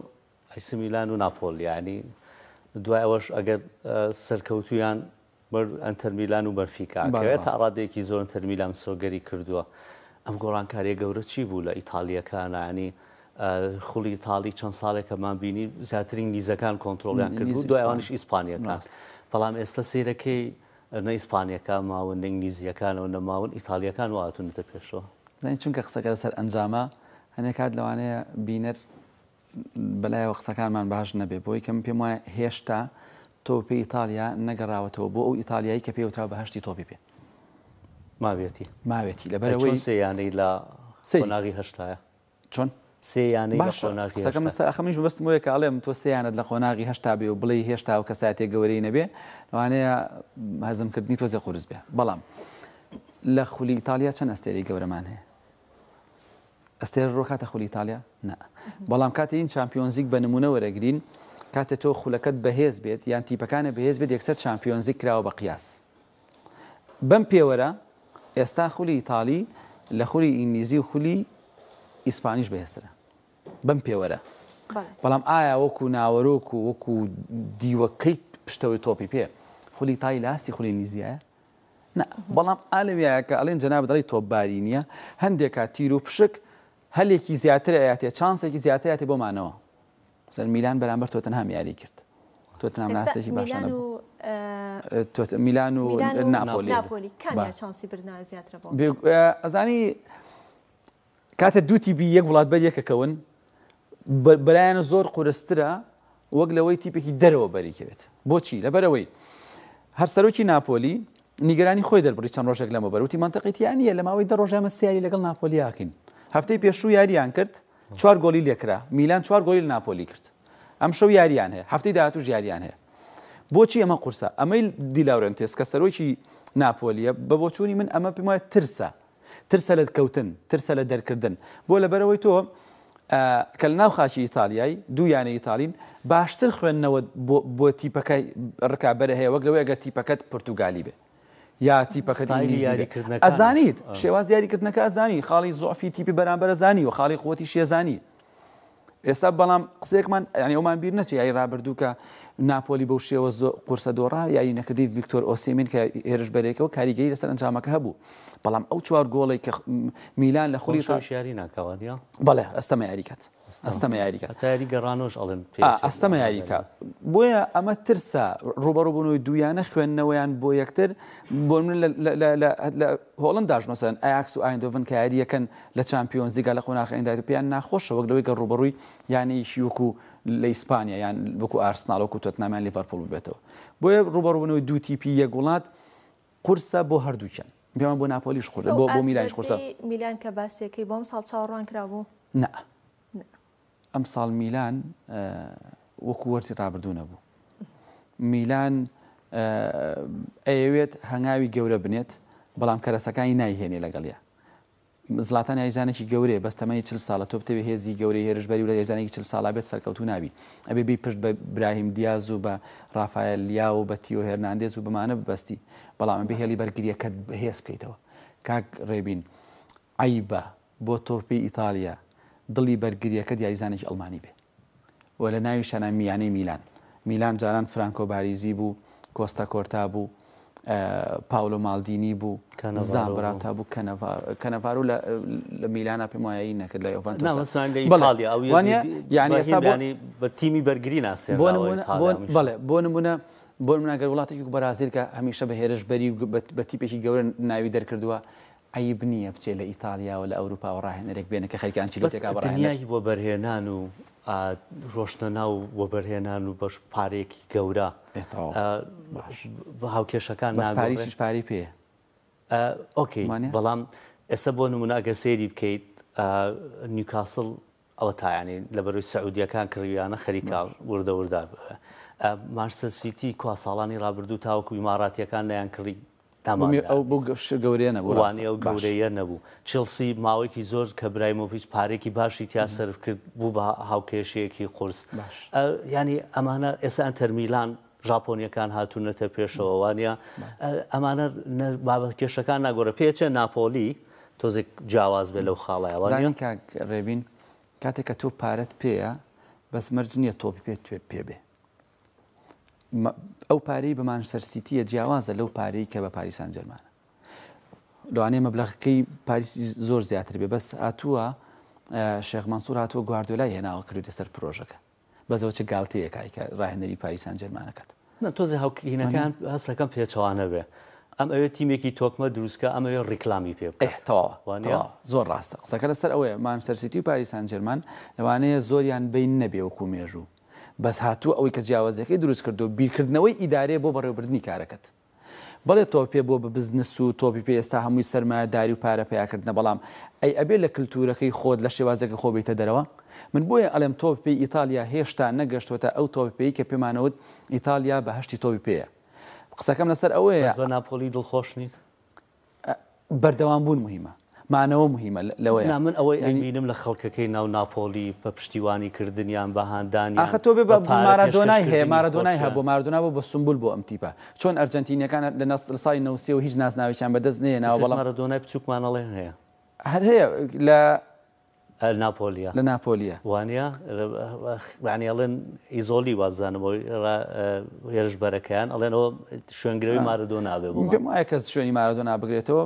ئەیسی میلان و ناپۆلی یانی دوای ئەوەش ئەگەر سەرکەوتویان بەر ئەنتەر میلان و بەنفیکا ئەکەوێت تا ڕادەیەکی زۆر ئەنتەر میلان مسۆگەری کردووە ئەم گۆڕانکاریە گەورە چی بوو لە ئیتالیەکانە ینی خولی ئیتاڵی چەند ساڵێکەمان بینی زیاتر ئینگلیزەکان کۆنترۆڵیان کرد و دوای ئەوانیش ئیسپانیەکان بەڵام ئێستا سیرەکەی نە ئیسپانیەکان ماون نە ئینگلیزیەکانەوە نەماون ئیتالیەکان واتونەتە پێشەوە. زانی چونکە قسەکە لەسەر ئەنجامە هەنێک کات لەوانەیە بینەر بەلایەوە قسەکانمان باش نەبێ بۆی کە من پێم وایە هێشتا تۆپی ئیتالیا نەگەڕاوەتەوە بۆ ئەو ئیتالیایی کە پێی وتراوە بەهەشتی تۆپی پێ. ماویەتی. ماویەتی لەبەرئەوەی. چۆن سێ یانەی لە قۆناغی هەشتایە؟ چۆن؟ سێ یانەی لە قۆناغی هەشتا. قسەکەم لەسەر ئەخە منیش مەبەستم ئەوەیە کە ئەڵێم تۆ سێ یانەت لە قۆناغی هەشتا بێ و بڵێی هێشتا ئەو کەسایەتیە گەورەی نەبێ لەوانەیە هەزمکردنی تۆزێ قورس بێ بەڵام لە خولی ئیتالیا چەند ئەستێرەی گەورەمان هەیە؟ ئەستێرە ڕۆکاتە خولی ئیتالیا؟ نا. بەڵام کاتێ این چامپیۆنزیگ بە نمونە وەرەگرین، کاتێ تۆ خولەکەت بەهێز بێت یان تیپەکانت بەهێز بێت یەکسەر چامپیۆنزیگ کراوە بە قیاس. بەم پێوەرە ئێستا خولی ئیتالی لە خولی ئینگلیزی و خولی ئیسپانیش بەهێزترە. بەم پێوەرە. بەڵام ئایا وەکو ناوەرۆک و وەکو دیوەکەی پشتەوەی تۆپی پێ خولی ئیتالی لە ئاستی خولی ئینگلیزیایە؟ نا بەڵام ئا لەویایە کە ئەڵێن جەنابت ئەڵێی تۆپباری نییە هەندێک کات تیر و پشک هەلێکی زیاتر ئەیاتێ چانسێکی زیاتر ئەیاتێ بۆ مانەوە مەسەلەن میلان بەرامبەر تۆتنهام یاری کرد تۆتنهام لە ئاستێکی باشە نەبوو میلان و ناپۆلی ناپۆلی کامیان چانسی بردنەوە زیاترە بۆ ئەزانی کاتێ دوو تیپی یەک وڵات بەر یەکەکەون بەلایەنە زۆر قورسترە وەک لەوەی تیپێکی دەرەوە بەریکەوێت بۆچی لەبەرەوەی هەر سەرۆکی ناپۆلی نیگەرانی خۆی دەربڕی چەند ڕۆژێک لەمەوبەر وتی مەنتقی تیا نییە لە ماوەی دە ڕۆژ ئێمە سێ یاری لەگەڵ ناپۆلیاکەین هەفتەی پێشوو یاریان کرد چوار گۆلی لێکرا میلان چوار گۆلی لە ناپۆلی کرد ئەم شەو یاریان هەیە هەفتەی داهاتوش یاریان هەیە بۆچی ئەمە قورسە ئەمەی دیلاورنتێس کە سەرۆکی ناپۆلیە بە بۆچوونی من ئەمە پێم وایە ترسە ترسە لە کەوتن، ترسە لە دەرکردن. بۆ لەبەرئەوەی تۆ کە لە ناو خاکی ئیتالیای دوو یانەی ئیتالین باشتر خوێندنەوەت بۆ بۆ تیپەکە ڕکابەرە هەیە وەک لەوەی ئەگەر تیپەکەت پرتوگالی بێ یا تیپەکەت ستایلی ئینگلیزی بێ یاریکردنەکانیش ئەزانیت شێوازی یاریکردنەکە ئەزانی خاڵی زۆعفی تیپی بەرامبەر ئەزانی و خاڵی قوەتیشی ئەزانی ئێستا بەڵام قسەیەکمان یانی ئەومان بیر نەچێ یاری ڕابردوو کە ناپۆلی بەو شێوە زۆر قورسە دۆڕا یاری نەکردی ڤیکتۆر ئۆسیمین کە هێرشبەرێکەوە کاریگەری لەسەر ئەنجامەکە هەبوو بەڵام ئەو چوار گۆڵێک کە میلان لە خولی خۆش یاری ناکەوە نیە بەڵێ ئەستەمە یاری کات ئەستەمە یاری کات هەتا یاری گەڕانەوەش ئەڵێن ئەستەمە یاری کات بۆیە ئەمە ترسە ڕوبەڕوبوونەوەی دوویانە خوێندنەوەیان بۆ یەکتر بۆ من لە هۆڵنداش مەسەن ئایاکس و ئایندۆڤن کە یاریەکەن لە چامپیۆنزلیگا لە قۆناخی ئەندایت و پێیان ناخۆشە وەک لەوەی گەر ڕووبەڕووی یانەیەکی وەکو لە ئیسپانیا یان وەکو ئارسناڵ وەکو تۆتنام یان لیڤەرپوڵ ببێتەوە. بۆیە ڕووبەڕووبوونەوەی دوو تیپی یەک وڵات قورسە بۆ هەردووکیان. پێمان بۆ ناپۆلیش قورسە، ئەو بۆ ئاست میلانیش قورسە. بەرزەی میلان کە باسیەکەی بۆ ئەمساڵ چاوەڕوان کرابوو؟ نا. نا. ئەمساڵ میلان وەکو وەرزی ڕابردوو نەبوو. میلان ئەیەوێت هەنگاوی گەورە بنێت، بەڵام کەرەسەکانی نایهێنێ لەگەڵیا. زڵاتان یاریزانێکی گەورەیە بەس تەمەنی 40 ساڵە تۆ بتەوێ هێزی گەورەی هێرشبەری و لە یاریزانێکی 40 ساڵا بێت سەرکەوتوو نابی ئەبێ بێی پشت بە براهیم دیاز و بە ڕافایەل لیاو و بە تیۆ هێرناندێز و بەمانە ببەستی بەڵام ئەبێ هێڵی بەرگریەکەت بەهێز بکەیتەوە کاک ڕێبین عەیبە بۆ تۆپی ئیتالیا دڵی بەرگریەکەت یاریزانێکی ئەڵمانی بێ و لە ناویشیانا یانەی میلان. میلان جاران فرانکۆ باریزی بوو، کۆستا کۆرتا بوو، پاولۆ مالدینی بوو، زامبراتا بوو، کەنەڤارۆ لە میلانا پێم وایە یاری نەکرد لە یۆڤانتۆس. یانی ئێستا بە تیمی بەرگری ناسێنراوە. بەڵێ بۆ نمونە بۆ نمونە گەر وڵاتێکی وەک بەرازیل کە هەمیشە بە هێرشبەری و بە تیپێکی گەورە ناوی دەرکردووە عەیب نییە بچێ لە ئیتاڵیاوە لە ئەوروپاوە ڕاهێنەرێک بێنێ کە خەریکە بەس ئەنچیلۆتیەکا بە ڕاهێنەر. دنیای وەبەرهێنان و ڕۆشتنە ناو وەبەرهێنان و بەش پارەیەکی گەورە ئێ تەواو باش هاوکێشەکان بەس ناگۆڕێ. پاریسیش پارەی پێیە. ئۆکەی وانیە؟ بەڵام ئێستا بۆ نمونە ئەگەر سەیری بکەیت نیوکاسڵ ئەوەتا یانی لەبەرەوەی سعودیەکان کڕیویانە خەریکە وردە وردە مانچستەر سیتی کوا ساڵانی ڕابردوو تاوەکو ئیماراتیەکان نەیان کڕی ئەو بۆ گەورەیە نەبوو وانەیە ئەو گەورەیە نەبوو چێڵسی ماوەیەکی زۆر کە برایمۆڤیچ پارێکی باشی تیا سەرف کرد بوو بە هاوکێشەیەکی قورس ینی ئەمانە ئێستا ئەنتەر میلان ژاپۆنیەکان هاتوونەتە پێشەوە وانە ئەمانە بابە کێشەکان ناگۆڕە پێچە ناپۆلی تۆزێک جیاواز بێ لەو خاڵەیە وانە زانی کاک ڕێبین کاتێک کە تۆ پارەت پێیە بەس مەرج نییە تۆپی پێت پێ بێ ئەو پارەی بە مانچستەر سیتیە جیاوازە لەو پارەی کە بە پاریس سان جێرمانە لەوانەیە مەبلەغەکەی پاریس زۆر زیاتر بێ بەس هاتووە شێخ مەنسوور هاتووە گواردیۆلای هێناوە کردوتە سەر پرۆژەکە بەس ئەوە چ گالتەیەکە کە ڕاهێنەری پاریس سان جێرمانەکەت نا تۆزێ هاوکینەکان هەست دەکەم پێچەوانە بێ ئەم ئەوێ تیمێکی تۆکمە دروستکە ئەم ئەوێ ڕیکلامی پێ بکات تەواوە تەواوە زۆر ڕاستە قسەکە لەسەر ئەوەیە مانچستەر سیتی و پاریس سان جێرمان لەوانەیە زۆریان بین نەبێ وەکو مێژوو بەس هاتووە ئەوەی کە جیاوازیەکەی دروست کردووە بیرکردنەوەی ئیدارەیە بۆ بەڕێوەبردنی کارەکەت. بەڵێ تۆپی پێ بووە بە بزنس و تۆپی پێ ئێستا هەمووی سەرمایەداری و پارە پەیاکردنە بەڵام ئەی ئەبێ لە کلتورەکەی خۆت لە شێوازەکەی خۆ بێیتە دەرەوە؟ من بۆیە ئەڵێم تۆپی پێی ئیتالیا هێشتا نەگەشتووەتە ئەو تۆپی پێی کە پێمانەوت ئیتالیا بەهەشتی تۆپی پێیە. قسەکەم لەسەر ئەوەیە. بەس بە ناپۆلی دڵخۆش نیت؟ بەردەوام بوون موهیمە مانەوە موهیمە لەوەیە. نا من ئەوەی ئەیبینم لە خەڵکەکەی ناو ناپۆلی بە پشتیوانی کردنیان بە هاندانیان ئاخە تۆ بێ بە پارە مارادۆنای هەیە پێشکەشکردنی مارادۆنای خۆشیان. هەبوو مارادۆنا بوو بە سومبول بۆ ئەم تیپە چۆن ئەرجەنتینیەکان لە ساڵی 93 وە هیچ نازناوێکیان بەدەست نەهێناوە ئێستاش بەڵام مارادۆنای بچووکمان ئەڵێن هەیە. هەر هەیە لە ناپۆلیە. لە ناپۆلیە. وانیە یانی ئەڵێن ئیزۆلی وابزانم ئەوەی هێرشبەرەکەیان ئەڵێن ئەوە شوێنگرەوەی مارادۆنا بێ بۆ پێم وایە کەس شوێنی مارادۆنا بگرێتەوە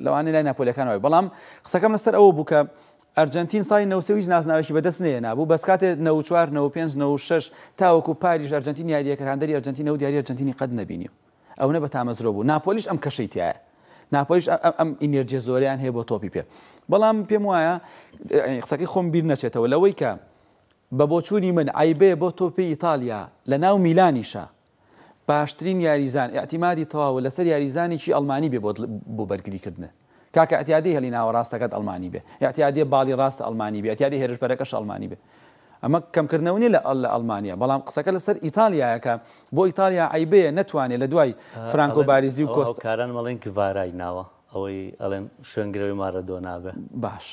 لەوانەیە لای ناپۆلیەکان وای بەڵام قسەکەم لەسەر ئەوە بوو کە ئەرجەنتین ساڵی 93 هیچ نازناوێکی بەدەست نەهێنابوو بەس کاتێ 94 95 96 تاوەکو پاریش ئەرجەنتین یاریەکە هاندەری ئەرجەنتین ئەو دیاری ئەرجەنتینی قەت نەبینیوە ئەونە بە تامەزرۆ بوو ناپۆلیش ئەم کەشەی تایە ناپۆلیش ئەم ئینێرجیە زۆریان هەیە بۆ تۆپی پێ بەڵام پێم وایە قسەکەی خۆم بیر نەچێتەوە لەوەی کە بە بۆچوونی من عیبەیە بۆ تۆپی ئیتالیا لە ناو میلانیشە باشترین یاریزان ئیعتیمادی تەواو لەسەر یاریزانێکی ئەڵمانی بێ بۆ بەرگریکردن کاکە ئەتیادی هەلی ناوەڕاستەکەت ئەڵمانی بێ ئەتیادی باڵی ڕاستە ئەڵمانی بێ ئەتیادی هێرشبەرەکەش ئەڵمانی بێ ئەمە کەمکردنەوە نیە لە لە ئەڵمانیا بەڵام قسەکە لەسەر ئیتالیایە کە بۆ ئیتالیا عەیبەیە نەتوانێ لە دوای فرانکۆ ئەڵێن باریزی و ئەوە کۆست هاوکارانم ئەڵێن گڤارای ناوە ئەوەی ئەڵێن شوێنگرەوەی مارادۆنا بێ. باش.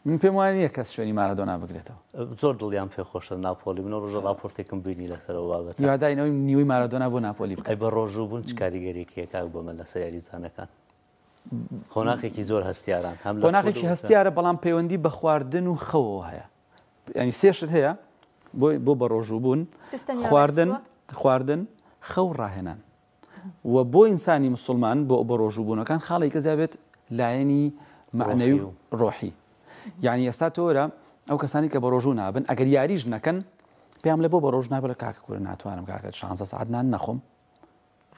من پێم وایە نییە کەس شوێنی مارادۆنا بگرێتەوە. زۆر دڵیان پێ خۆشە ناپۆلی من ئەو ڕۆژە ڕاپۆرتێکم بینی لەسەر ئەو بابەتە. هیوادارین ئەوەی نیوەی مارادۆنا بۆ ناپۆلی بکەن. ئەی بە ڕۆژوو بوون چ کاریگەریەکی هەیە کاک بەمە لەسەر یاریزانەکان؟ قۆناخێکی زۆر هەستیاران هەم لە قۆناخێکی هەستیارە بەڵام پەیوەندی بە خواردن و خەوەوە هەیە. ینی سێ شت هەیە بۆ بۆ بەڕۆژوو بوون خواردن خواردن خەو ڕاهێنان. و بۆ ئینسانی مسوڵمان بۆ بەڕۆژوو بوونەکان خاڵێکە زیابێت لایەنی مەعنەوی و ڕۆحی یعنی ئێستا تۆرە ئەو کەسانی کە بەڕۆژوو نابن ئەگەر یاریش نەکەن پێیان لە بۆ بەڕۆژ نابێت لە کاکە کورە ناتوانم کاکە 16 سعات نان نەخۆم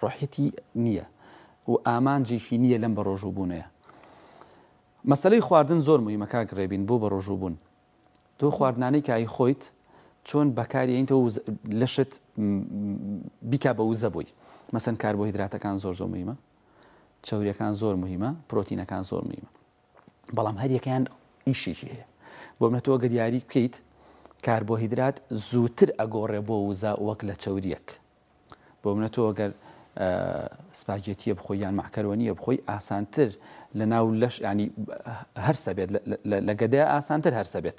ڕۆحیەتی نییە و ئامانجێکی نییە لەم بەڕۆژوو بوونەیە مەسلەی خواردن زۆر مهمە کاک ڕێبین بۆ بەڕۆژوو بوون تۆ خواردنانەی کە ئەیخۆیت چۆن بەکاری ئەینتەوە وز لەشت بیکا بە وزە بۆی مەسەن کاربۆهیدراتەکان زۆر زۆر مهمە چەوریەکان زۆر مهمە پرۆتینەکان زۆر مهمە بەڵام هەریەکەیان ئیشێکی هەیە بۆ منە تۆ گەر یاری بکەیت کاربۆهیدرات زووتر ئەگۆڕێ بۆ وزە وەک لە چەوریەک بۆ منە تۆ گەر سپاگێتیە بخۆی یان مەعکەرۆنیە بخۆی ئاسانتر لە ناو لەش ینی هەرسە بێت لە گەدەیە ئاسانتر هەرسە بێت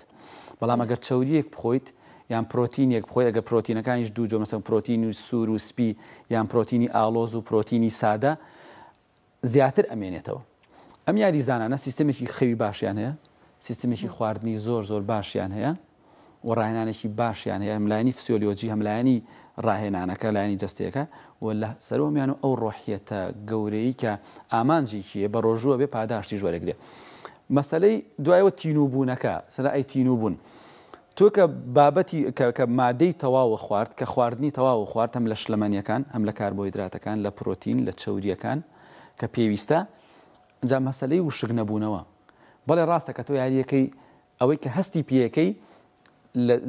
بەڵام ئەگەر چەوریەک بخۆیت یان پرۆتینێک بخۆی ئەگەر پرۆتینەکانیش دوو جۆر مەسەن پرۆتین و سوور و سپی یان پرۆتینی ئاڵۆز و پرۆتینی سادە زیاتر ئەمێنێتەوە. ئەم یاریزانانە سیستەمێکی خەوی باشیان هەیە، سیستمێکی خواردنی زۆر زۆر باشیان هەیە و ڕاهێنانێکی باشیان هەیە هەم لایەنی فسیۆلۆجی هەم لایەنی ڕاهێنانەکە لایەنی جەستەیەکە و لە سەرۆمیان و ئەو ڕۆحیەتە گەورەی کە ئامانجێکیە بە ڕۆژووە بێ پاداشتیش وەرەگرێ. مەسەلەی دوایەوە تینووبوونەکە سەرا ئەی تینووبوون تۆ کە بابەتی کە کە مادەی تەواوە خوارد کە خواردنی تەواوە خوارد هەم لە شلەمەنیەکان هەم لە کاربۆهیدراتەکان لە پرۆتین لە چەوریەکان کە پێویستە جا مەسەلەی وشک نەبوونەوە بەڵێ ڕاستە کە تۆ یاریەکەی ئەوەی کە هەستی پێیەکەی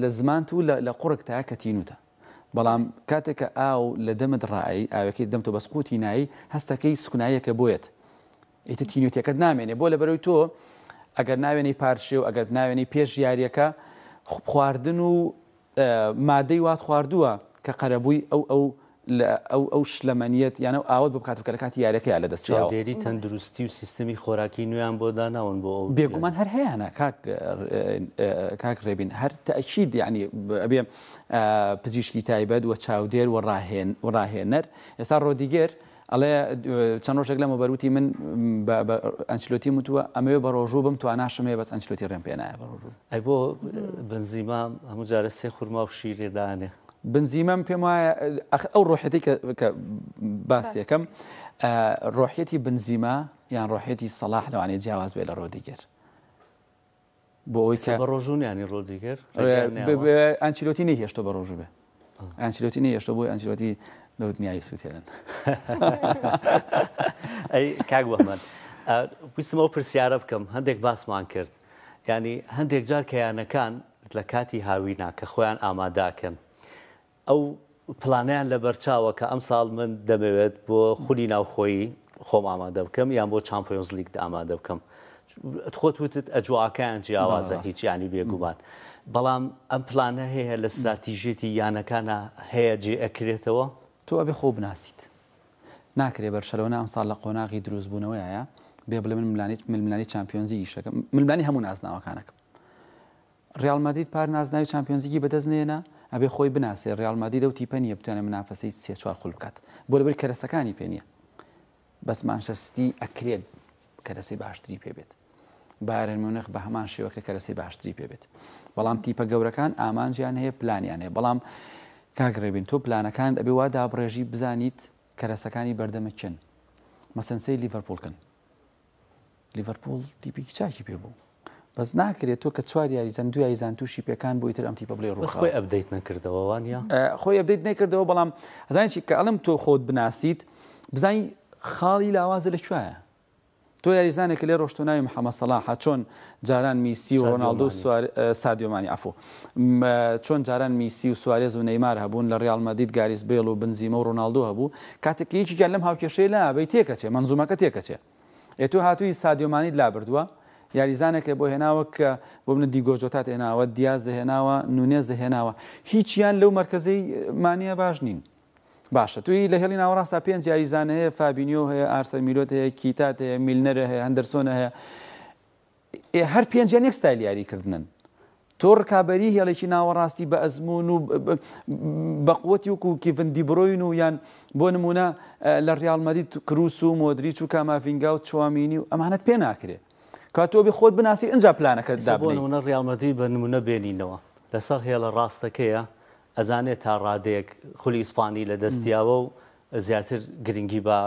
لە زمانت و لە قوڕگتا کە تینوتە بەڵام کاتێک کە ئاو لە دەمت ڕائەی ئاوەکەی دەم تۆ بەس قوتی نایی هەستەکەی سکناییەکە بۆیەت ئیتر تینوتیەکەت نامێنێ بۆ لەبەرەوەی تۆ ئەگەر ناوێنەی پارشێو ئەگەر ناوێنەی پێش یاریەکە خواردن و مادەی وات خواردووە کە قەرەبووی ئەو ئەو ئەو ئەو شلەمەنیەت یان ئەو ئاوت بۆ بکات کە لە کاتی یاریەکەیا لە دەست یاوە. چاودێری تەندروستی و سیستمی خۆراکی نوێیان بۆ داناون بۆ ئەو بێگومان هەر هەیانە کاک کاک ڕێبین هەر تەئکید یانی ئەبێ پزیشکی تایبەت و چاودێر و ڕاهێن و ڕاهێنەر ئێستا ڕۆدیگێر ئەڵێ چەند ڕۆژێک لەمەوبەر وتی من بە ئەنچلۆتیم وتووە ئەمەوێ بە ڕۆژوو بم تواناشم هەیە بەس ئەنچلۆتی ڕێم پێ نایە بە ڕۆژوو. ئەی بۆ بنزیما هەموو جارێ سێ خورما و شیرێ دانێ؟ بنزیمەم پێم وایە ئەخ ئەو ڕۆحیەتی کە کە باسیەکەم ڕۆحیەتی بنزیما یان ڕۆحیەتی سەڵاح لەوانەیە جیاواز بێ لە ڕۆدیگەر. بۆ ئەوەی کە بە ڕۆژوو نیانی ڕۆدیگەر ئەنچیلۆتی نەیهێشتۆ بە ڕۆژوو بێ ئەنچیلۆتی نەیهێشتۆ بۆی ئەنچیلۆتی لەو دنیای سووتێنن ئەی کاک بەهمەن ویستم ئەو پرسیارە بکەم هەندێک باسمان کرد ینی هەندێک جار کە یانەکان لە کاتی هاوینا کە خۆیان ئاماداکەن ئەو پلانەیان لەبەرچاوە کە ئەمساڵ من دەمەوێت بۆ خولی ناوخۆیی خۆم ئامادە بکەم یان بۆ چامپیۆنز لیگ ئامادە بکەم خۆت وتت ئەجواکەیان جیاوازە هیچ ینی بێگومان بەڵام ئەم پلانە هەیە لە ستراتیژیەتی یانەکانە هەیە جێ ئەکرێتەوە تۆ ئەبێ خۆ بناسیت ناکرێ بەرشەلۆنە ئەمساڵ لە قۆناغی دروستبوونەوەیە بێ بڵێ من ململانێی ململانێی چامپیۆنزیگیش دەکەم ململانێی هەموو نازناوەکانەکەم ڕیاڵ مەدرید پار نازناوی چامپیۆنزلیگی بەدەست نەهێنا، ئەبێ خۆی بناسێ، ڕیاڵ مەدرید ئەو تیپە نییە بتوانێ منافەسەی سێ چوار خول بکات، بۆ لەبەر کەرەسەکانی پێ نییە، بەس مانچستەر سیتی ئەکرێت کەرەسەی باشتری پێ بێت، بایرن میونخ بە هەمان شێوە کە کەرەسەی باشتری پێ بێت، بەڵام تیپە گەورەکان ئامانجیان هەیە پلانیان هەیە، بەڵام کاک ڕێبین تۆ پلانەکانت ئەبێ وا دابڕێژی بزانیت کەرەسەکانی بەردەمت چن، مەسەن سەیر لیڤەرپوڵ کەن. لیڤەرپوڵ تیپێکی چاکی پێ بوو بەس ناکرێت تۆ کە چوار یاریزان دو یاریزان تووشی پێکان بۆ ئیتر ئەم تیپە بڵێ ڕووخاوە. خۆی update نەکردەوە وانە؟ خۆی update نەکردەوە بەڵام ئەزانی چی کە ئەڵێم تۆ خۆت بناسیت بزانی خاڵی لاوازە لە کوایە تۆ یاریزانێک لێ ڕۆشتۆ ناوی محەممەد سەڵاحە چۆن جاران میسی و ڕۆناڵدۆ سادیۆ مانی عەفو چۆن جاران میسی و سوارێز و نەیمار هەبوون لە ڕیاڵ مەدرید گاریس بێڵ و بنزیمە و ڕۆناڵدۆ هەبوو کاتێک یەکێکیان لەم هاوکێشەیە لابەی تێکەچێ مەنزومەکە تێکەچێ ئێ تۆ هاتووی سادیۆ مانیت لابردووە یاریزانێکە بۆ هێناوە کە بۆ منە دیگۆ جۆتات هێناوە دیاز هێناوە نونێز هێناوە هیچیان لەو مەرکەزەی مانیە باش نین باشە توی لە هێڵی ناوەڕاستە پێنج یاریزان هەیە فابینیۆ هەیە ئارسەر میلۆت هەیە کیتات هەیە میلنەر هەیە هەندەرسۆن هەیە. هەر پێنجیان یەک ستایل یاریکردنن. تۆ ڕکابەری هێڵێکی ناوەڕاستی بە ئەزموون و بە قوتی وەکو کیڤن دیبرۆین و یان بۆ نمونە لە ڕیاڵ مەدرید کروس و مۆدریچ و کاماڤینگا و چوامینی و ئەمانەت پێ ناکرێ. کە تۆ بێ خۆت بناسی ئینجا پلانەکەت ئێستا بۆ دابنێی. نمونە ڕیاڵ مەدرید بە نمونە بێنینەوە لەسەر هێڵە ڕاستەکەیە ئەزانێت تا ڕادەیەک خولی ئیسپانی لە دەستیاوە و زیاتر گرنگی بە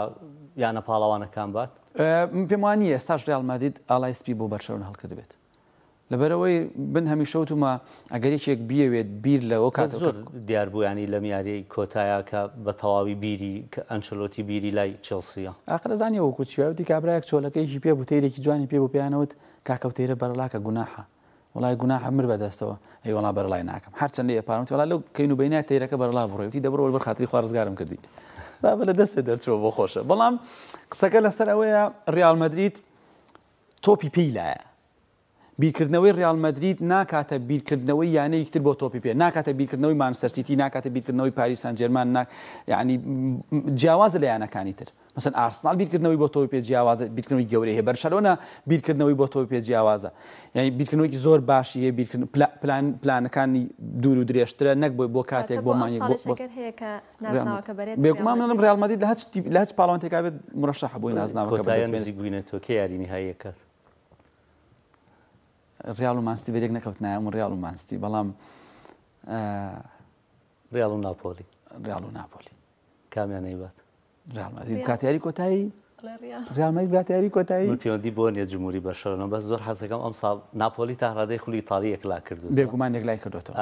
یانە پاڵەوانەکان بات؟ من پێم وا نییە ئێستاش ڕیاڵ مەدرید ئاڵای سپی بۆ بەرشەلۆنە هەڵکردبێت. لەبەرئەوەی من هەمیشە وتومە ئەگەر یەکێک بیەوێت بیر لەوە بەس کاتەوە زۆر کە. دیار بوو یانی لەم یاریەی کۆتایا کە بە تەواوی بیری کە ئەنچلۆتی بیری لای چێڵسیە. ئاخر ئەزانی وەکو چی وایە وتی کابرایەک چۆلەکەیەکی پێ بوو تەیرێکی جوانی پێ بوو پێیان ئەوت کاکە ئەو تەیرە بەرەڵاکە گوناحە وەڵای گوناحە مر بە دەستەوە ئەی وەڵا بەرەڵای ناکەم هەرچەند لێی ئەپارم وتی وەڵا لەو کەین و بەینە تەیرەکە بەرەڵا بڕۆی وتی دەبڕۆ لەبەر خاتری خوا ڕزگارم کردی بابە لە دەستێ دەرچووە بۆ خۆشە بەڵام قسەکە لەسەر ئەوەیە ڕیاڵ مەدرید تۆپی پێی لایە بیرکردنەوەی ڕیاڵ مەدرید ناکاتە بیرکردنەوەی یانەیەکی تر بۆ تۆپی پێ، ناکاتە بیرکردنەوەی مانچستەر سیتی، ناکاتە بیرکردنەوەی پاریس سان جێرمان، نا یانی جیاوازە لە یانەکانی تر. مەسەن ئارسناڵ بیرکردنەوەی بۆ تۆپی پێ جیاوازە، بیرکردنەوەی گەورەی هەیە. بەرشەلۆنە بیرکردنەوەی بۆ تۆپی پێ جیاوازە. یانی بیرکردنەوەیەکی زۆر باشی هەیە، بیرکردن پلا پلان پلانەکانی دوور و درێژترە نەک بۆ بۆ کاتە کاتێک بۆ بۆ مانگێک بۆ ئەمساڵیش بۆ ئەگەر هەیە کە ڕیاڵ نازناوەکە بەرێت ڕیاڵ بێگومان من مەدرید. ڕیاڵ مەدرید لە هەچ تیپ لە هەچ پاڵەوانێتێکا بێت مورەشەحە بۆی نازناوەکە کۆتاییان بەدەست بێنێت. نزیک بووینەتەوە کێ یاری نیهاییەکات؟ ڕیاڵ و مانستی بەرێک نەکەوتنایە من ڕیاڵ و مانستی بەڵام ڕیاڵ و ناپۆلی ڕیاڵ و ناپۆلی کامیان ئەیبات؟ ڕیاڵ مەدرید بکاتە یاری کۆتایی ڕیاڵ مەدرید بکاتە یاری کۆتایی من پەیوەندی بۆ نیە جمهوری بەرشەلۆنە بەس زۆر حەزەکەم ئەمساڵ ناپۆلی تا ڕادەی خولی ئیتاڵی یەکلا کردووە بێگومان یەکلای کردوێتەوە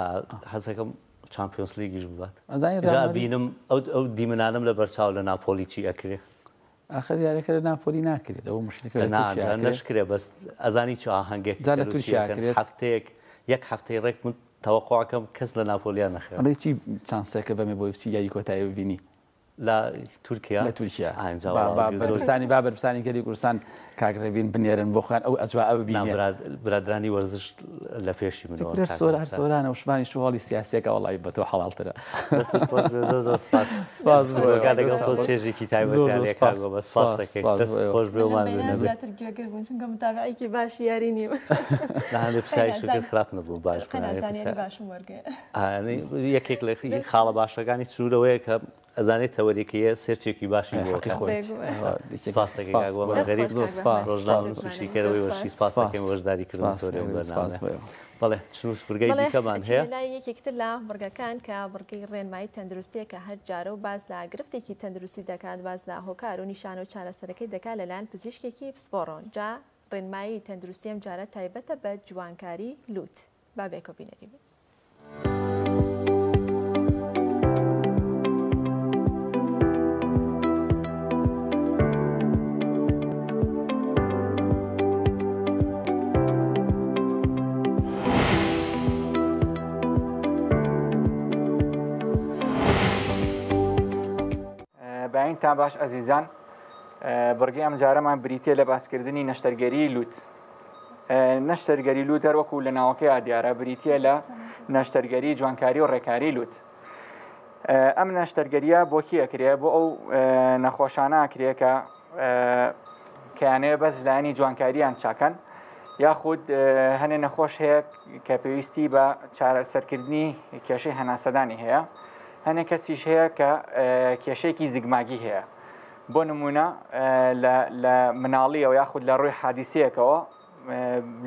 حەزەکەم چامپیۆنس لیگیش ببات ئەزانی جا بینم ئەو ئەو دیمەنانەم لە بەرچاو لە ناپۆلی چی ئەکرێ ئاخر یاریەکە لە ناپۆلی ناکرێت ئەوە مشکلەکە لە نا تورکیا جا ئەکرێت. نەشکرێ بەس ئەزانی چ ئاهەنگێک جا لە کەن و چی تورکیا ئەکەن ئەکرێت. هەفتەیەک یەک هەفتەی ڕێک من تەوەقوعەکەم کەس لە ناپۆلیا نەخەوێت. ئەڵێی چی چانسێکە بەمێ بۆی بچی یاری کۆتایی ببینی؟ لە تورکیا؟ لە تورکیا. ئا ئینجا با وەڵا با زۆر بەرپرسانی با بەرپرسانی گەلی کوردستان کاک ڕێبین بنێرن بۆ خۆیان ئەو ئەجوائە نا ببینێ. برا برادرانی وەرزش لە پێشی منەوە برا کاک سۆران ناسر. سۆرانە و شوانی شوهۆڵی سیاسیەکە وەڵی بە تۆ حەڵاڵترە. دەستت خۆش بێ زۆر زۆر سپاس. سپاس بۆ گفتوگۆکە ئێوە. لەگەڵ تۆ دەستتان خۆش. چێژێکی زۆر تایبەتیان زۆر لێ سپاس. کاک بە سپاس سپاس دەکەین. سپاس بۆ دەستت ئێوە. خۆش بێ و من لەم ماندوو بەینە نەبێ. زیاتر گوێگر بووم چونکە متابعەیەکی باشی یاری نیم. لە هەندێک پرسیاریش قەناعەت کرد خراپ نەبوو باش بوو. قەناعەت یانی زانیاری پرسیار باشم وەرگرت. یانی یەکێک لە خاڵە باشەکانی سنوورەوەیە کە ئەزانێت تەوەرێکیە سێرچێکی باشی بۆ حەقی ئەکات. خۆیەتی. بێگومان. سپاس دەکەین سپاس کاک بۆ بۆ دەست غەریب خۆش زۆر کاک سپاس بەهمەن. ڕۆژنامەنووس و سپاس شیکەرەوەی زۆر وەرزشی سپاس. سپاس دەکەین سپاس. بەشداریکردن سپاس تۆ لەو غەریب سپاس بەرنامەیە. بۆ ئێوە. بەڵێ چنوور بڕگەی بەڵێ دیکەمان ئەچینە هەیە. لای یەکێک تر لە بڕگەکان کە بڕگەی ڕێنمایی تەندروستیە کە هەر جارە و باس لە گرفتێکی تەندروستی دەکات باس لە هۆکار و نیشانە و چارەسەرەکەی دەکات لەلایەن پزیشکێکی پسپۆڕەوە جا ڕێنمایی تەندروستی ئەم جارە تایبەتە بە جوانکاری لوت با بێکۆ بینەری بین. بەینتان باش ئەزیزان بڕگەی ئەمجارەمان بریتیە لە باسکردنی نەشتەرگەری لوت. نەشتەرگەری لوت هەر وەکو لە ناوەکەیا دیارە بریتیە لە نەشتەرگەری جوانکاری و ڕێکاری لوت. ئەم نەشتەرگەریە بۆ کی ئەکرێ؟ بۆ ئەو نەخۆشانە ئەکرێ کە کەیانەوێ بەس لایەنی جوانکاریان چاکەن یاخود هەنێ نەخۆش هەیە کە پێویستی بە چارەسەرکردنی کێشەی هەناسەدانی هەیە هەنێ کەسیش هەیە کە کێشەیەکی زگماگی هەیە بۆ نمونە لە مناڵیەوە یاخود لە ڕووی حادیسەیەکەوە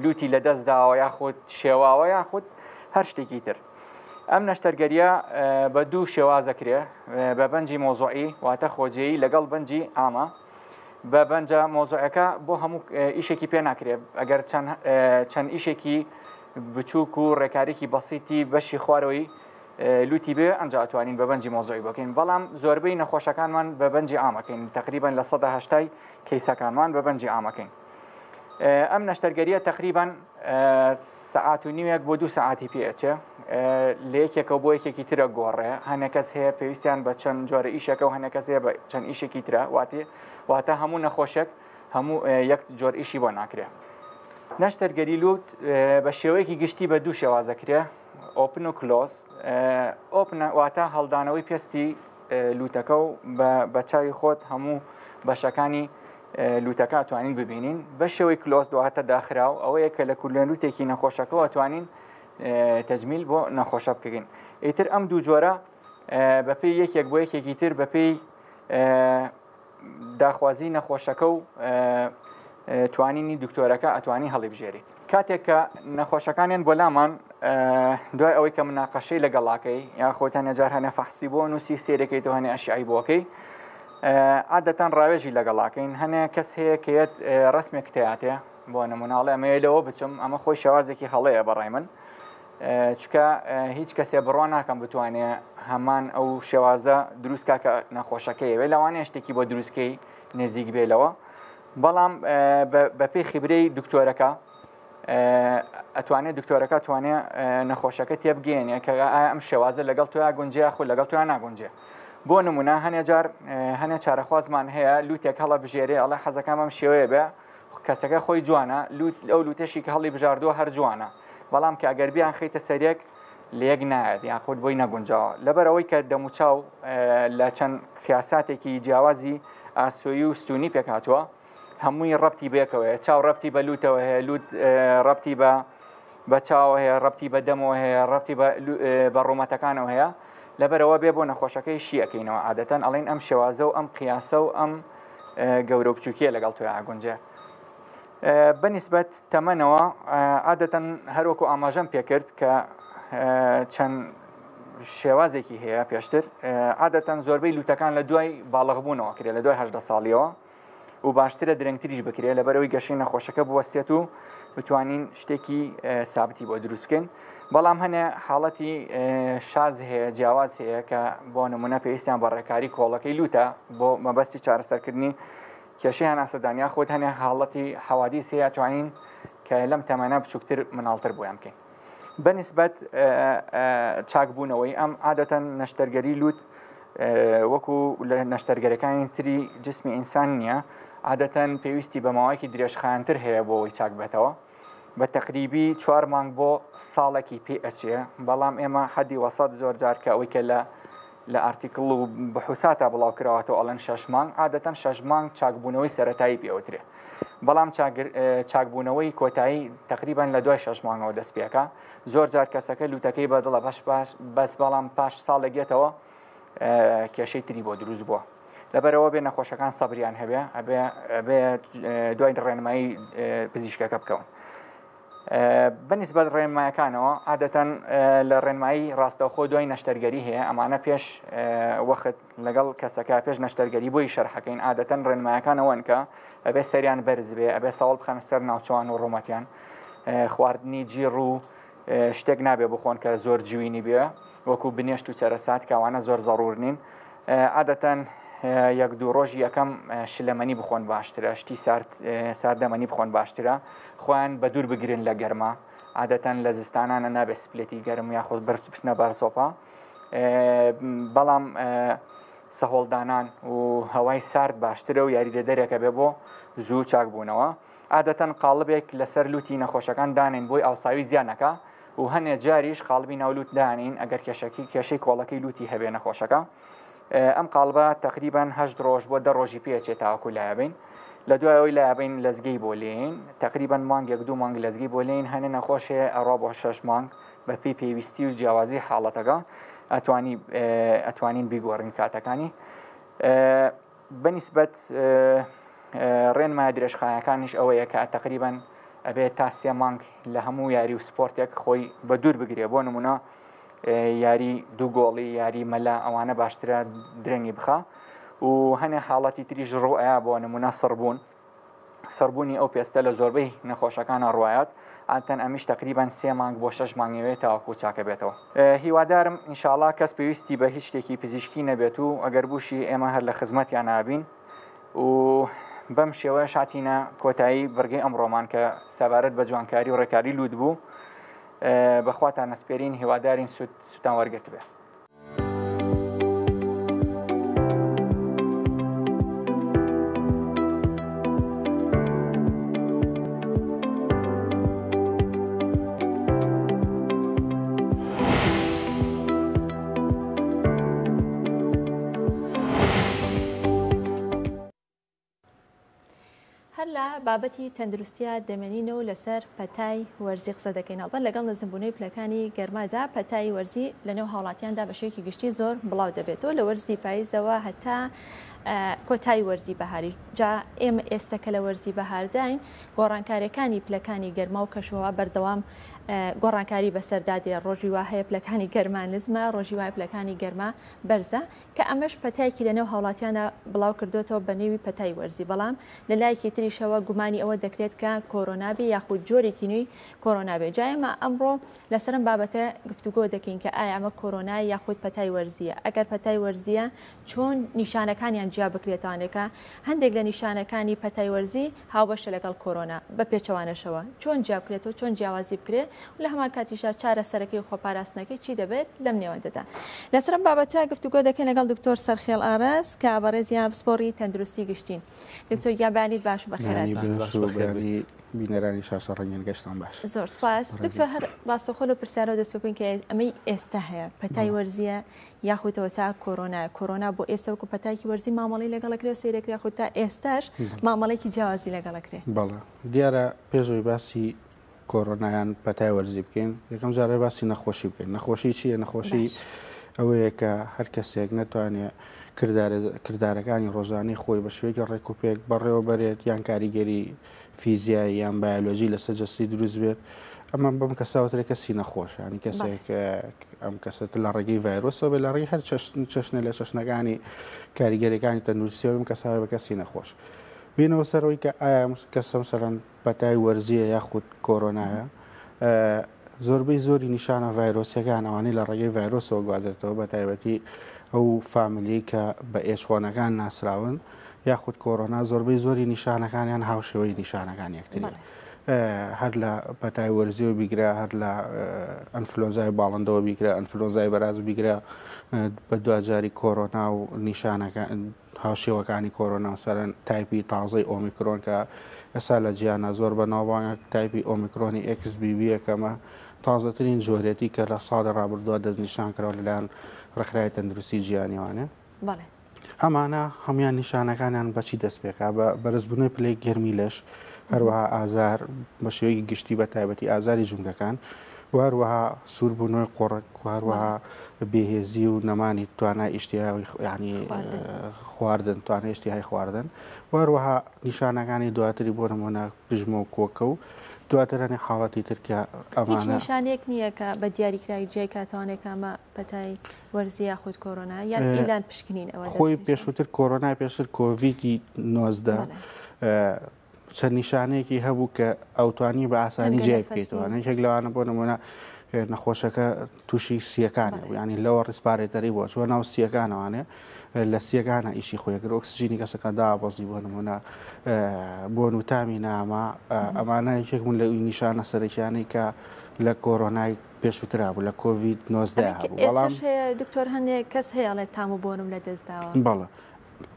لوتی لە دەست داوە یاخود شێواوە یاخود هەر شتێکی تر. ئەم نەشتەرگەریە بە دوو شێوازەکرێ بە بەنجی مۆزۆعی واتە خۆجێی لەگەڵ بەنجی ئامە بە بەنجە مۆزۆعەکە بۆ هەموو ئیشێکی پێ ناکرێ ئەگەر چەند ئیشێکی بچووک و ڕێکارێکی بەسیتی بەشی خوارەوەی لوتی بێ ئەنجا ئەتوانین بە بەنجی مۆزۆعی بکەین بەڵام زۆربەی نەخۆشەکانمان بە بەنجی عامەکەین تقریبا 80% کەیسەکانمان بە بەنجی عامەکەین ئەم نەشتەرگەریە تقریبا سەعات و نیوێک بۆ دوو سەعاتی پێ ئەچێ لە یەکێکەوە بۆ یەکێکی ترە گۆڕێ هەنێک کەس هەیە پێویستیان بە چەند جۆرە ئیشێکە و هەنێک کەس هەیە بە چەند ئیشێکی ترە واتێ واتە هەموو نەخۆشێک هەموو یەک جۆر ئیشی بۆ ناکرێ نەشتەرگەری لوت بە شێوەیەکی گشتی بە دوو شێوازەکرێ open و close open واتە هەڵدانەوەی پێستی لوتەکە و بە چاوی خۆت هەموو بەشەکانی لوتەکە توانین ببینین بە شێوەی closed واتە داخراو ئەوەیە کە لە کولێن لوتێکی نەخۆشەکەەوە توانین تەجمیل بۆ نەخۆشە بکەین ئیتر ئەم دوو جۆرە بەپێی یەکێک بۆ یەکێکی تر بەپێی داخوازی نەخۆشەکە و توانینی دکتۆرەکە ئەتوانی هەڵیبژێریت. کاتێک کە نەخۆشەکانیان بۆ لامان دوای ئەوەی کە مناقەشەی لەگەڵاکەی یاخۆ تەنە جار هەنە فەحسی بۆ نووسی سێرەکەی تۆ هەنێ ئەشعی بۆکەی عادەتەن ڕاوێژی لەگەڵاکەین هەنێ کەس هەیە کە یەت ڕسمێک تیاتێ بۆ نموناڵێ ئەمەیە لەوە بچم ئەمە خۆی شێوازێکی هەڵەیە بەڕای من چکە هیچ کەسێ بڕوا ناکەم بتوانێ هەمان ئەو شێوازە دروستکا کە نەخۆشەکەیەوێ لەوانەیە شتێکی بۆ دروستکەی نزیک بێ لەوە بەڵام بەپێی خیبرەی دکتۆرەکە ئەتوانێت دکتۆرەکە توانێ نەخۆشەکە تێبگەێنێ کە ئایا ئەم شێوازە لەگەڵ تۆیا گونجێ خو لەگەڵ تۆیا ناگونجێ بۆ نمونە هەنێ جار هەنێ چارەخوازمان هەیە لوتێک هەڵە بژێرێ ئەڵێ حەزەکەم ئەم شێوەیە بێ کەسەکە خۆی جوانە لوت ئەو لوتەشی کە هەڵی بژاردووە هەر جوانە بەڵام کە ئەگەر بیان خەیتە سەرێک لەیەک نایەت یاخود بۆی نەگونجاوە لەبەر ئەوەی کە دەموچاو لە چەند خیاساتێکی جیاوازی ئاسۆیی و ستونی پێکهاتووە هەمووی ڕەبتی بێکەوەیە چاو ڕەبتی بە لوتەوە هەیە لوت ڕەبتی بە بە چاوە هەیە ڕەبتی بە دەمەوە هەیە ڕەبتی بە ڕوومەتەکانەوە هەیە لەبەرەوە بێ بۆ نەخۆشەکەی شیەکەینەوە عادەتەن ئەڵێن ئەم شێوازە و ئەم قیاسە و ئەم گەورە و بچووکیە لەگەڵ تۆیا ئەگونجێ بەنیسبەت تەمەنەوە عادەتەن هەروەکو ئاماژەم پێکرد کە چەند شێوازێکی هەیە پێشتر عادەتەن زۆربەی لوتەکان لە دوای باڵغبوونەوە کرێ لە دوای هەدە ساڵیەوە و باشترە درەنگتریش بکرێت لەبەرەوەی گەشەی نەخۆشەکە بوەستێت و بتوانین شتێکی سابتی بۆ دروست بکەین بەڵام هەنێ حاڵەتی شاز هەیە جیاواز هەیە کە بۆ نمونە پێویستیان بە ڕێکاری کۆڵەکەی لوتە بۆ مەبەستی چارەسەرکردنی کێشەی هەناسەدان یاخود هەنێ حاڵەتی حەوادیس هەیە توانین کە لەم تەمەنە بچووکتر مناڵتر بۆیان بکەین بەنیسبەت چاکبوونەوەی ئەم عادەتەن نەشتەرگەری لوت وەکو لە نەشتەرگەرەکانی تری جسمی ئینسان نییە عادەتەن پێویستی بە ماوەیەکی درێژخایەنتر هەیە بۆ ئەوەی چاک بێتەوە بە تەقریبی چوار مانگ بۆ ساڵێکی پێ ئەچێ بەڵام ئێمە حەدی وەسەت زۆر جار کە ئەوەی کە لە لە article و بحوساتا بڵاو کراوەتەوە ئەڵێن شەش مانگ عادەتەن شەش مانگ چاکبوونەوەی سەرەتایی پێوترێ بەڵام چاکبوونەوەی کۆتایی تقریبان لە دوای شەش مانگەوە دەست پێکا زۆر جار کەسەکە لوتەکەی بەدڵە بەش باش بەس بەڵام پاش ساڵێک یەتەوە کێشەی تری بۆ دروست بووە لەبەرەوە بێ نەخۆشەکان سەبریان هەبێ ئەبێ ئەبێ دوای ڕێنمایی پزیشکەکە بکەون. بەنیسبەت ڕێنمایەکانەوە عادەتەن لە ڕێنمایی ڕاستەوخۆ دوای نەشتەرگەری هەیە ئەمانە پێش وەخت لەگەڵ کەسەکە پێش نەشتەرگەری بۆی شەرحەکەین عادەتەن ڕێنمایەکانەوەن کە ئەبێ سەریان بەرز بێ ئەبێ سەوڵ بخەنە سەر ناوچوان و ڕوومەتیان خواردنی جیڕ و شتێک نابێ بخۆن کە زۆر جوینی بێ وەکو بنێشت و چەرەسات کاوانە زۆر زەڕور نین عادەتەن یەک دوو ڕۆژی یەکەم شلەمەنی بخۆن باشترە شتی ساردەمەنی بخۆن باشترە خۆیان بە دوور بگرن لە گەرما عادەتەن لە زستانانە نابێت سپلێتی گەرم یاخود بەرز بچنە بەرزۆپا بەڵام سەهۆڵدانان و هەوای سارد باشترە و یاریدەدەرێکە بێ بۆ زوو چاکبوونەوە عادەتەن قاڵبێک لەسەر لوتی نەخۆشەکان دانێن بۆی ئاوساوی زیان نەکا و هەنێ جاریش قاڵبی ناو لوت دانین ئەگەر کێشەکی کێشەی کۆڵەکەی لوتی هەبێ نەخۆشەکە ئەم قاڵبە تقریبان هەشت ڕۆژ بۆ دە ڕۆژی پێچێت تاوەکو لایبین لە دوای ئەوەی لایبین لەزگەی بۆ لێین تقریبان مانگێک دوو مانگ لەزگەی بۆ لێین هەنێ نەخۆش هەیە ئەڕوا بۆ شەش مانگ بە پێی پێویستی و جیاوازی حاڵەتەکە ئەتوانی ئەتوانین بیگۆڕین کاتەکانی بەنیسبەت ڕێنمایە درێژخایەکانیش ئەوەیە کە تەقریبەن ئەبێت تا سێ مانگ لە هەموو یاری و سپۆرتێک خۆی بە دوور بگرێ بۆ نمونە یاری دوو گۆڵی یاری مەلا ئەوانە باشترە درەنگی بخە و هەنێ حاڵەتی تریش ڕوئیا بۆ نمونە سڕبوون سڕبوونی ئەو پێستە لە زۆربەی نەخۆشەکانە ڕوایات عادەتەن ئەمیش تەقریبەن سێ مانگ بۆ شەش مانگەوێت تاوەکو چاکە بێتەوە. هیوادارم ئینشاڵا کەس پێویستی بە هیچ شتێکی پزیشکی نەبێت و ئەگەر بووشی ئێمە هەر لە خزمەتیان نابین و بەم شێوەیەش هاتینە کۆتایی بڕگەی ئەمڕۆمان کە سەبارەت بە جوانکاری و ڕێکاری لووت بوو بەخواتان ئەسپێرین هیوادارین سوود سوودتان وەرگرتبێ. بابەتی تەندروستیا دەمێنینەوە لەسەر پەتای وەرزی قسە دەکەین، هەڵبەت لەگەڵ نزمبوونەوەی پلەکانی گەرمادا پەتای وەرزی لەنێو هاوڵاتیاندا بە شێوەیەکی گشتی زۆر بڵاو دەبێتەوە لە وەرزی پاییزەوە هەتا کۆتایی وەرزی بەهاریش. جا ئێمە ئێستا کە لە وەرزی بەهارداین گۆڕانکاریەکانی پلەکانی گەرما و کەشوهەوا بەردەوام گۆڕانکاری بەسەردا دێ، ڕۆژی وا هەیە پلەکانی گەرما نزمە، ڕۆژی وایە پلەکانی گەرما بەرزە. کە ئەمەش پەتایەکی لەنێو هاوڵاتیاندا بڵاوکردۆتەوە بە نێوی پەتای وەرزی، بەڵام لە لایەکی تریشەوە گومانی ئەوە دەکرێت کە کۆرۆنا بێ یاخود جۆرێکی نوێی کۆرۆنا بێ. جا ئێمە ئەمڕۆ لەسەر ئەم بابەتە گفتوگۆ دەکەین کە ئایا ئەمە کۆرۆنایە یاخود پەتای وەرزییە؟ ئەگەر پەتای وەرزییە چۆن نیشانەکانیان جیا بکرێتەوانێ کە هەندێک لە نیشانەکانی پەتای وەرزی هاوبەشە لەگەڵ کۆرۆنا، بە پێچەوانەشەوە چۆن جیا بکرێتەوە، چۆن جیاوازی بکرێ و لە هەمان کاتیشدا چارەسەرەکەی و خۆپاراستنەکەی چی دەبێت لەم نێوەندەدا. لەسەر ئەم بابەتە گفتوگۆ دەکەین لەگەڵ دکتۆر سەرخێڵ ئارەز کە بەڕێزیان پسپۆڕی تەندروستی گشتین. دکتۆر گیان بەیانیت باش و بەخێرهاتی. بەیانی باش و بەیانی بینەرانی شاشە ڕەنگین گەشتان باش. زۆر سوپاس. دکتۆر هەر ڕاستەوخۆ لەو پرسیارەوە دەست پێ بکەین کە ئەمەی ئێستا هەیە پەتای وەرزییە یاخود ئەوەتا کۆرۆنایە، کۆرۆنا بۆ ئێستا وەکو پەتایەکی وەرزی مامەڵەی لەگەڵ ئەکرێ و سەیرەکرێ یاخود تا ئێستاش مامەڵەیەکی جیاوازی لەگەڵ ئەکرێ؟ بەڵێ دیارە پێش ئەوەی باسی کۆرۆنا یان پەتای وەرزی بکەین یەکەم جار باسی نەخۆشی بکەین. نەخۆشی چییە؟ نەخۆشی ئەوەیە کە هەر کەسێک نەتوانێت کردارەکانی ڕۆژانەی خۆی بە شێوەیەکی ڕێک و پێک بەڕێوە بەرێت یان کاریگەری فیزیایی یان بایۆلۆژی لەسەر جەستەی دروست بێت ئەمە بەم کەسە وترێ کەسی نەخۆش ینی کەسێک ئەم کەسە لە ڕێگەی ڤایرۆسەوە بێت لە ڕێی هەر چەشنە لە چەشنەکانی کاریگەریەکانی تەندروستیەوە ئەم کەسە بە کەسی نەخۆش بینەوە سەرەوەی کە ئایا کەسە مەسەلەن پەتای وەرزیە یاخود کۆرۆنایە زۆربەی زۆری نیشانە ڤایرۆسیەکان ئەوانەی لە ڕێگەی ڤایرۆسەوە گوازرێتەوە بە تایبەتی ئەو family کە بە H1 ەکان ناسراون یاخود کۆرۆنا زۆربەی زۆری نیشانەکانیان هاوشێوەی نیشانەکان یەکتری هەر لە پەتای وەرزیەوە بیگرە هەر لە ئەنفلۆنزای باڵندەوە بیگرە ئەنفلۆنزای بەراز بیگرە بە دواجاری کۆرۆنا و نیشانەکان هاوشێوەکانی کۆرۆنا مەسەلەن تایپی تازەی ئۆمیکرۆن کە ئێستا لە جیهانا زۆر بەناوبانگە تایپی ئۆمیکرۆنی XBB یە کە ئەمە تازەترین جۆرێتی کە لە ساڵی ڕابردووە دەستنیشان کراوە لەلایەن ڕێکخراوی تەندروستی جیهانیوانێ. بەڵێ. ئەمانە هەموان نیشانەکانیان بەچی دەست پێکا بە بەرزبوونەوەی پلەی گەرمی لەش هەروەها ئازار بە شێوەیەکی گشتی بە تایبەتی ئازاری جومگەکان و هەروەها سووربوونەوەی قۆڕک و هەروەها بێهێزی و نەمانی توانای ئیشتیهای ینی خواردن توانای ئیشتیهای خواردن و هەروەها نیشانەکانی دواتری بۆ نمونە پژمە و کۆکە و دواتر هەنێ حاڵەتی تر کە ئەمانە هیچ نیشانەیەک نییە کە بە دیاریکراوی جیای کاتەوانێک ئەمە پەتای وەرزی یاخود کۆرۆنا یان ئیلان پشکنین ئەوە خۆی پێشووتر کۆرۆنا پێشتر کۆڤیدی 19 چەند نیشانەیەکی هەبوو کە ئەوتوانی بە ئاسانی جیای بکەیتەوە یەکێک لەوانە بۆ نمونە نەخۆشەکە تووشی سیەکانە ینی لەوە respiratory بووە چوە ناو سیەکانەوانێ لە سیەکانە ئیشی خۆی کرد ئۆکسجینی کەسەکە دابەزی بۆ نمونە بۆن و تامی ناما ئەمانە یەکێک بوون لە نیشانە سەرەکیانەی کە لە کۆرۆنای پێشووترا بوو لە کۆڤید 19 هەبوو بەڵام دکتۆر هەندێک کەس هەیە ئەڵێ تام و بۆنم لە دەستداوە بەڵێ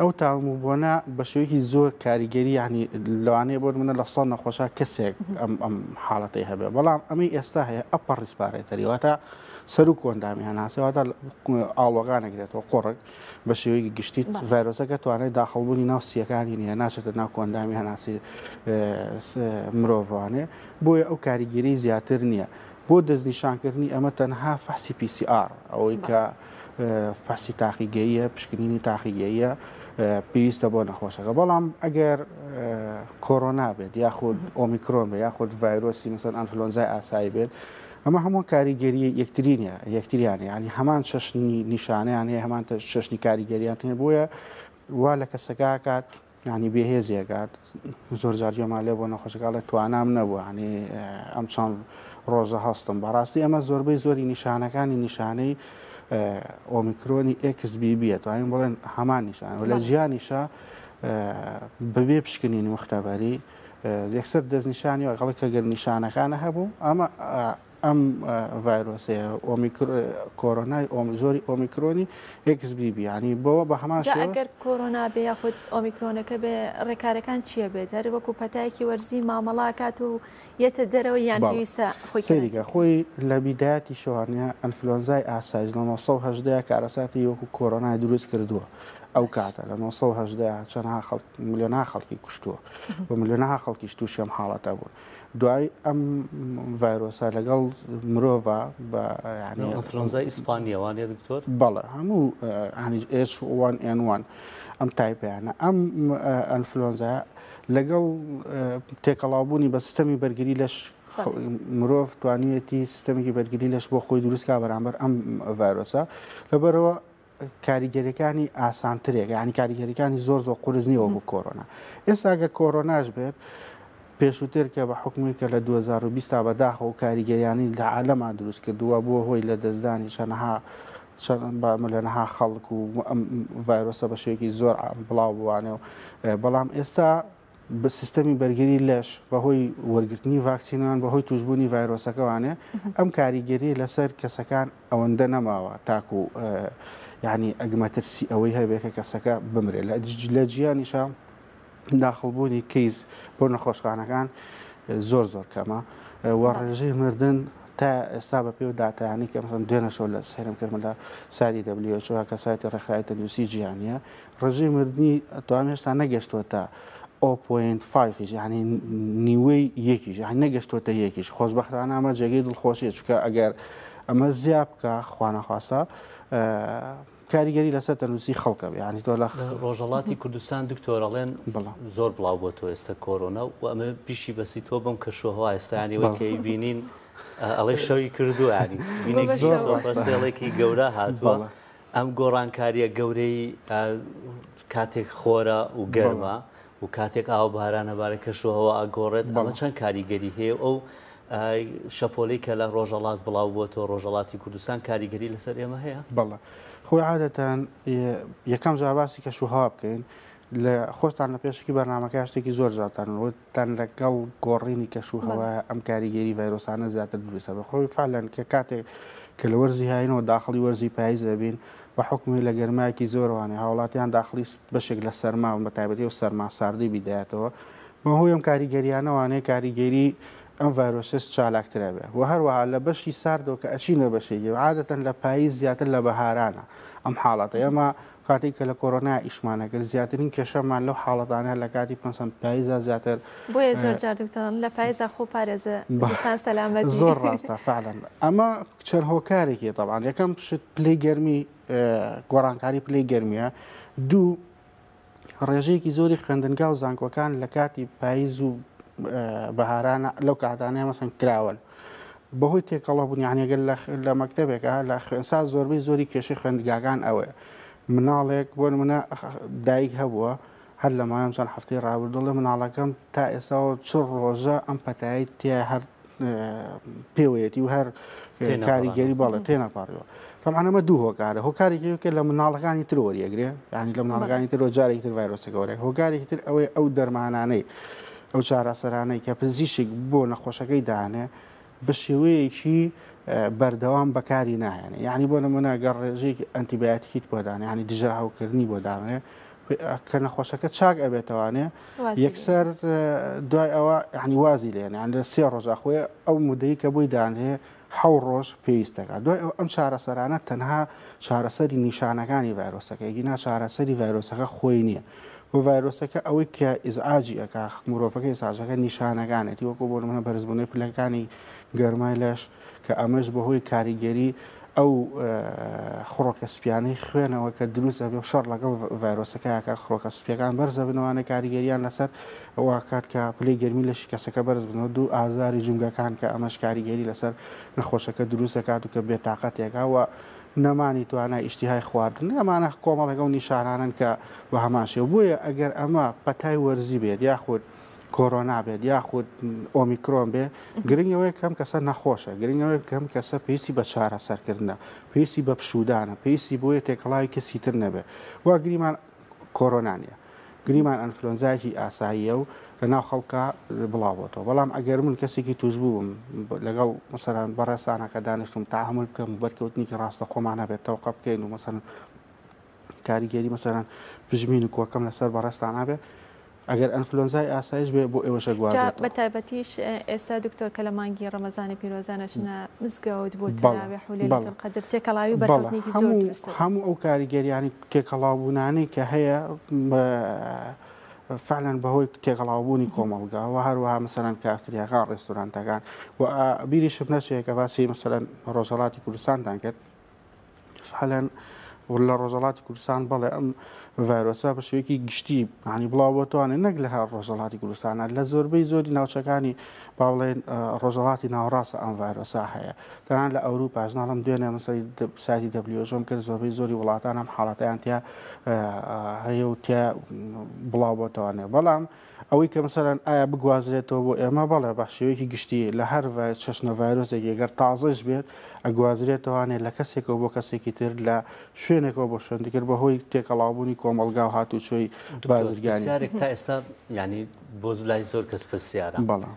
ئەو تاوم و بۆنە بە شێوەیەکی زۆر کاریگەری یعنی لەوانەیە بۆ منە لە سەد نەخۆشا کەسێک ئەم ئەم حاڵەتەی هەبێ بەڵام ئەمەی ئێستا هەیە upper respiratory واتە سەر و کۆندامی هەناسە واتە ئاڵۆگانەگرێتەوە قۆڕک بە شێوەیەکی گشتی ڤایرۆسەکە توانای داخڵبوونی ناو سیەکانی نییە ناچێتە ناو کۆندامی هەناسی مرۆڤوانێ بۆیە ئەو کاریگەری زیاتر نییە بۆ دەستنیشانکردنی ئەمە تەنها فەحسی PCR ئەوەی کە فەحسی تاقیگەییە، پشکنینی تاقیگەییە پێویستە بۆ نەخۆشەکە. بەڵام ئەگەر کۆرۆنا بێت یاخود ئۆمیکرۆن بێت یاخود ڤایرۆسی مەسەن ئەنفلۆنزای ئاسایی بێت ئەمە هەموو کاریگەری یەکتری نیە یەکتریان ینی هەمان چەشنی نیشانەیان هەیە هەمان چەشنی کاریگەریان هەیە بۆیە وا لە کەسەکە کات یانی بێهێزی ئەکات زۆر جار گوێمان لێ بۆ نەخۆشەکە ئەڵێ توانام نەبوو ینی ئەم چەند ڕۆژە هەستم بەڕاستی ئەمە زۆربەی زۆری نیشانەکانی نیشانەی ئۆمیکرۆنی XBB توانین بڵێن هەمان نیشان و لە جیانیشە بەبێ پشکنینی مختبەری یەکسەر دەستنیشانی وەگەڵ کە گەر نیشانەکانە هەبوو ئەمە ئەم ڤایرۆسەیە کۆرۆنای جۆری ئۆمیکرۆنی XBB ینی بەوە بە هەمان جا ئەگەر کۆرۆنا بێ یاخود ئۆمیکرۆنەکە بێ ڕێکارەکان چییە بێت هەر وەکو پەتایەکی وەرزی مامەڵاکات و یەتە دەرەوە یان پێویستە خۆی سەیریکە خۆی لە بیدایەتی شەوانە ئەنفلۆنزای ئاسایش لە 1970 کارەساتی وەکو کۆرۆنای دروست کردووە. ئەو کاتە لە 1970 چەندها خەڵک ملیۆنها خەڵکی کوشتووە و ملیۆنها خەڵکیش تووشی ئەم حاڵەتە بوون. دوای ئەم ڤایرۆسە لەگەڵ مرۆڤ بە یعنی ئەنفلۆنزای ئیسپانیە وانە دکتۆر؟ بەڵێ هەموو ینی H1N1 ئەم تایپیانە ئەم ئەنفلۆنزا لەگەڵ تێکەڵاوبوونی بە سیستەمی بەرگری لەش مرۆڤ توانیویەتی سیستەمێکی بەرگری لەش بۆ خۆی دروستکا بەرامبەر ئەم ڤایرۆسە لەبەرەوە کاریگەریەکانی ئاسانترێک یعنی کاریگەریەکانی زۆر زۆر قورس نییە وەکو کۆرۆنا ئێستا گەر کۆرۆناش بێت پێشووتر کە بە حکومی کە لە 2020 تا بەداخەوە کاریگەریانی لە عالەما دروست کردووە بووە هۆی لە دەستدانی چەنەها بە ملیۆنەها خەڵک و ئەم ڤایرۆسە بە شێوەیەکی زۆر بڵاو بووانێ و بەڵام ئێستا بە سیستەمی بەرگری لەش بەهۆی وەرگرتنی ڤاکسینان بەهۆی توشبوونی ڤایرۆسەکەوانێ ئەم کاریگەری لەسەر کەسەکان ئەوەندە نەماوە تاکو یعنی ئەگمەترسی ئەوەی هەبێت کە کەسەکە بمرێت لە جیانیشە داخڵبوونی کەیس بۆ نەخۆشخانەکان زۆر زۆر کەمە و ڕێژەی مردن تا ئێستا بە پێ و داتایانی کە مەسەن دوێنێ شەو لە سەیرم کردم لە سایتی WHO کە سایتی ڕێکخراوی تەندروستی جیهانیە ڕێژەی مردنی توام هێشتا نەگەشتووەتە 0.5 یش یعنی نیوەی یەکیش یعنی نەگەشتووەتە یەکیش خۆشبەختانە ئەمە جێگەی دڵخۆشیە چونکە ئەگەر ئەمە زیا بکە خوانەخواستە کاریگەری لەسەر تەندروستی خەڵکە بێ یعنی تۆ لە ڕۆژهەڵاتی کوردستان دکتۆر ئەڵێن زۆر بڵاو بۆ تۆ ئێستا کۆرۆنا و ئەمە بیشی بەسی تۆ بەم کەشوهەوا ئێستا یعنی وەی کە بینین ئەڵێ شەوی کردو ینی بینێکی زۆر گەورە هاتووە ئەم گۆڕانکارییە گەورەی کاتێک خۆرە و گەرمە و کاتێک ئاو بارانە بارە کەش و هەوا ئەگۆڕێت ئەمە چەند کاریگەری هەیە و ئەو شەپۆلەی کە لە ڕۆژەڵات بڵاو بووەتەوە ڕۆژەڵاتی کوردستان کاریگەری لەسەر ئێمە هەیە؟ بەڵێ خۆی عادەتەن یەکەم جار باسی کەش و هەوا بکەین لە خۆشتان لە پێشکی بەرنمەکە شتێکی زۆر جوانتان وتتان لەگەڵ گۆڕینی کەش و هەوا ئەم کاریگەری ڤایرۆسانە زیاتر دروستە بە خۆی فعلەن کە کاتێک کە لە وەرزی هاینەوە داخڵی وەرزی پاییز دەبین بە حکومی لە گەرمایەکی زۆرەوانێ هاوڵاتیان داخڵی بەشێک لە سەرما بە تایبەتی و سەرما ساردی بیدایەتەوە بەهۆی ئەم کاریگەریانەوانێ کاریگەری ئەم ڤایرۆسەش چالاکترە بێ و هەروەها لە بەشی ساردەوە کە ئەچینە بەشێکی عادەتەن لە پاییز زیاتر لە بەهارانە ئەم حاڵەتە ئێمە کاتێک کە لە کۆرۆنا ئیشمان ئەکرد زیاترین کێشەمان لەو حاڵەتانە لە کاتی پەنسەن پایزا زیاتر بۆیە زۆر جار دکتۆر لە پایزا خۆ پارێزە زستان سەلامەتی زۆر ڕاستە فعلا ئەمە چەند هۆکارێکی تەبعەن یەکەم شت پلەی گەرمی گۆڕانکاری پلەی گەرمیە دوو ڕێژەیەکی زۆری خوێندنگا و زانکۆکان لە کاتی پاییز و بەهارانە لەو کاتانەیە مەسەن کراوەن بەهۆی تێکەڵە بوون یعنی گەر لە مەکتەبێکە لە خوێنسا زۆربەی زۆری کێشەی خوێندگاکان ئەوەیە مناڵێک بۆ نمونە دایک هەبووە هەر لە ماوەی چەند هەفتەی ڕابردوو مناڵەکەم تا ئێستاوە چ ڕۆژە ئەم پەتایی تیا هەر پێوەیەتی و هەر کاریگەری بەڵێ تێنەپەڕیوە تەبعەن ئەمە دوو هۆکارە هۆکارێکی کە لە مناڵەکانی تر وەریەگرێ ینی لە مناڵەکانی ترەوە جارێکی تر ڤایرۆسەکە وەرێک هۆکارێکی تر ئەوەی ئەو دەرمانانەی ئەو چارەسەرانەی کە پزیشک بۆ نەخۆشەکەی دانێ بە شێوەیەکی بەردەوام بەکاری ناهێنێ یعنی بۆ نمونە گەڕ ڕێژەیەکی ئەنتیبیاتیکیت بۆ دانێ ینی دژە هەوکردنی بۆ دانێ کە نەخۆشەکە چاک ئەبێتەوانێ یەکسەر دوای ئەوە یعنی وازی لێنێ یان لە سێ ڕۆژا خۆی ئەو مدەی کە بۆی دانرێ حەو ڕۆژ پێویست دەکات دوای ئەو ئەم چارەسەرانە تەنها چارەسەری نیشانەکانی ڤایرۆسەکە یەکی چارەسەری ڤایرۆسەکە خۆی نییە بۆ ڤایرۆسەکە ئەوەی کە ئیزعاجی ئەکا مرۆڤەکە ئیزعاجەکە نیشانەکانێتی وەکو بۆ نمونە بەرزبوونەوەی پلەکانی گەرمای لەش کە ئەمەش بەهۆی کاریگەری ئەو خڕۆکە سپیانەی خوێنەوە کە دروست ئەبێ و شەڕ لەگەڵ ڤایرۆسەکە کە خڕۆکە سپیەکان بەرزەبنەوانە کاریگەریان لەسەر ئەوە کات کە پلەی گەرمی لەشی کەسەکە بەرز بنەوە دوو ئازاری جومگەکان کە ئەمەش کاریگەری لەسەر نەخۆشەکە دروست دەکات و کە بێتاقەتێکە و نەمانی توانای ئیشتیهای خواردن ئەمانە کۆمەڵێک ئەو نیشانانەن کە بە هەمان شێوە بۆیە ئەگەر ئەمە پەتای وەرزی بێت یاخود کۆرۆنا بێت یاخود ئۆمیکرۆن بێ گرنگ ئەوەیە کەم کەسە نەخۆشە گرنگ ئەوەیە کەم کەسە پێویستی بە چارەسەرکردنە پێویستی بە پشوودانە پێویستی بۆیە تێکەڵاوی کەسی تر نەبێ وا گریمان کۆرۆنا نییە گریمان ئەنفلۆنزایەکی ئاساییە و لە ناو خەڵکە بڵاوبۆتەوە بەڵام ئەگەر من کەسێکی توش بووم لەگەڵ مەسەران بەڕێستانەکە دانیشتم تعامل بکەم و بەرکەوتنێکی ڕاستە خۆمان هەبێت تەوقە بکەین و مەسەن کاریگەری مەسەرەن پژمین و کۆکەم لەسەر بەڕێستان هەبێ. ئەگەر ئەنفلۆنزای ئاسایش بێ بۆ ئێوەش جا ئەگوازێتەوە. بە تایبەتیش ئێستا دکتۆر کە لە مانگی ڕەمەزانی پیرۆزا نەچنە مزگەوت بۆ بەڵێ تەراویح و لەیلەت بەڵێ القدر تێکەڵاوی و بەڵێ بەرکەوتنێکی زۆر هەموو دروست دەبێت. هەموو ئەو کاریگەریانی تێکەڵاوبوونانەی کە هەیە فعلا بەهۆی تێکەڵاوبوونی کۆمەڵگا و هەروەها مەسەلەن کافتریاکان ڕێستورانتەکان و بیریشم نەچێت کە باسی مەسەلەن ڕۆژهەڵاتی کوردستانتان کرد فعلا لە ڕۆژهەڵاتی کوردستان بەڵێ ئەم ڤایرۆسە بە شێوەیەکی گشتی ینی بڵاو بۆتوانێت نەک لە هەر ڕۆژهەڵاتی کوردستانە لە زۆربەی زۆری ناوچەکانی با بڵێن ڕۆژهەڵاتی ناوەڕاستە ئەم ڤایرۆسە هەیە تەنان لە ئەوروپاش ناڵم دوێنێ مەسەی سایتی WHO م کرد زۆربەی زۆری وڵاتان ئەم حاڵەتیان تیا هەیە و تیا بڵاو بۆتوانێت بەڵام ئەوەی کە مەسەلەن ئایا بگوازرێتەوە بۆ ئێمە، بەڵێ بە شێوەیەکی گشتی لە هەر چەشنە ڤایرۆسێکی گەر تازەش بێت ئەگوازرێتەوانێ لە کەسێکەوە بۆ کەسێکی تر لە شوێنێکەوە بۆ شوێنی تر بەهۆی تێکەڵاوبوونی کۆمەڵگا و هاتوچۆی دکتۆر بازرگانی. پرسیارێک تا ئێستا یانی بۆ لای زۆر کەس پرسیارە. بەڵێ.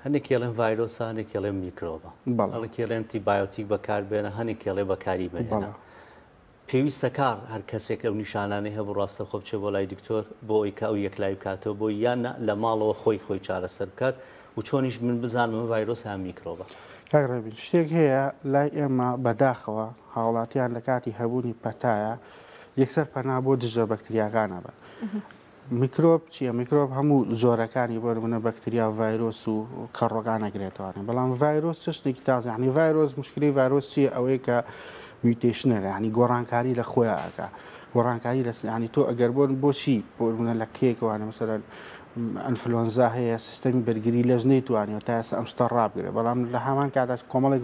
هەنێک ئەڵێن ڤایرۆسە هەنێک ئەڵێن میکرۆبە. بەڵێ. هەنێک ئەڵێن ئەنتیبایۆتیک بەکاربێنە هەنێک ئەڵێ بەکاری مەهێنە. بەڵێ. پێویستە کار هەر کەسێک ئەو نیشانانەی هەبوو ڕاستەوخۆ بچێت بۆ لای دکتۆر بۆ ئەوی کە ئەو یەکلایی بکاتەوە بۆی یان نا لە ماڵەوە خۆی خۆی چارەسەر بکات و چۆنیش من بزانم ئەمە ڤایرۆسە یان میکرۆبە؟ کاک ڕێبین شتێک هەیە لای ئێمە بەداخەوە هاوڵاتیان لە کاتی هەبوونی پەتایە یەکسەر پەنا بۆ دژە بەکتریاکان ئەبەن میکرۆب چییە؟ میکرۆب هەموو جۆرەکانی بۆ نمونە بەکتریا و ڤایرۆس و کەڕۆکان ئەگرێتەوانێ بەڵام ڤایرۆس چەشنێکی تازە یعنی ڤایرۆس مشکلەی ڤایرۆس چییە ئەوەیە کە mutation ە یعنی گۆڕانکاری لە خۆیان ئەکا گۆڕانکاری لە یعنی تۆ ئەگەر بۆ بۆچی بۆ نمونە لە کێکوانە مەسەلەن ئەنفلۆنزا هەیە سیستەمی بەرگری لەش نەیتوانیوە تا ئێستا ئەم شتە ڕابگرێ بەڵام لە هەمان کاتا کۆمەڵێک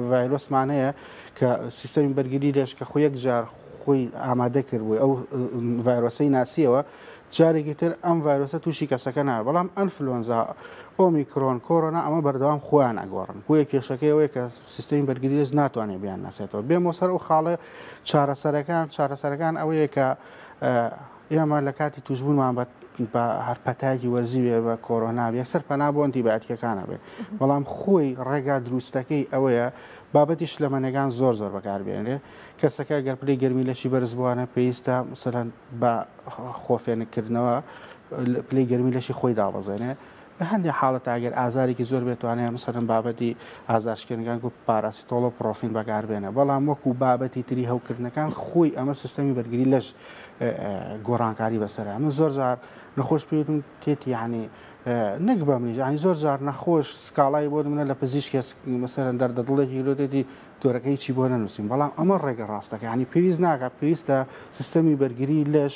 ڤایرۆسمان هەیە کە سیستەمی بەرگری لەش کە خۆ یەک جار خۆی ئامادە کردبووی ئەو ڤایرۆسەی ناسیەوە جارێکی تر ئەم ڤایرۆسە تووشی کەسەکە نابێت بەڵام ئەنفلۆنزا ئۆمیکرۆن کۆرۆنا ئەمە بەردەوام خۆیان ئەگۆڕن بۆیە کێشەکەی ئەوەیە کە سیستەمی بەرگری لەش ناتوانێت بیان ناسێتەوە بێمەوە سەر ئەو خاڵە چارەسەرەکان چارەسەرەکان ئەوەیە کە ئێمە لە کاتی توشبوونمان بە بە هەر پەتایەکی وەرزی بێ بە کۆرۆنا بێ یەکسەر پەنا بۆ ئەنتیبایۆتیکەکانە بێ بەڵام خۆی ڕێگا دروستەکەی ئەوەیە بابەتی شلەمەنەکان زۆر زۆر بەکاربێنرێ کەسەکە گەر پلەی گەرمی لەشی بەرز بووانە پێویستە مەسەلەن بە خۆفێنککردنەوە پلەی گەرمی لەشی خۆی دابەزێنێ لە هەندێک حاڵەت ئەگەر ئازارێکی زۆر بێت توانای مەسەلەن بابەتی ئازارشکێنەکان وەکو پاراسیتۆڵ و پرۆفین بەکاربێنە بەڵام وەکو بابەتی تری هەوکردنەکان خۆی ئەمە سیستەمی بەرگری لەش گۆڕانکاری بەسەرە من زۆر جار نەخۆش پێوتم تێتی یعنی نەک بە منیش یعنی زۆر جار نەخۆش سکاڵای بۆ منە لە پزیشکێ مەسەرەن دەردە دڵێکی لۆتێتی دکتۆرەکە هیچی بۆ نەنووسین بەڵام ئەمە ڕێگە ڕاستەکە ینی پێویست ناکات پێویستە سیستەمی بەرگری لەش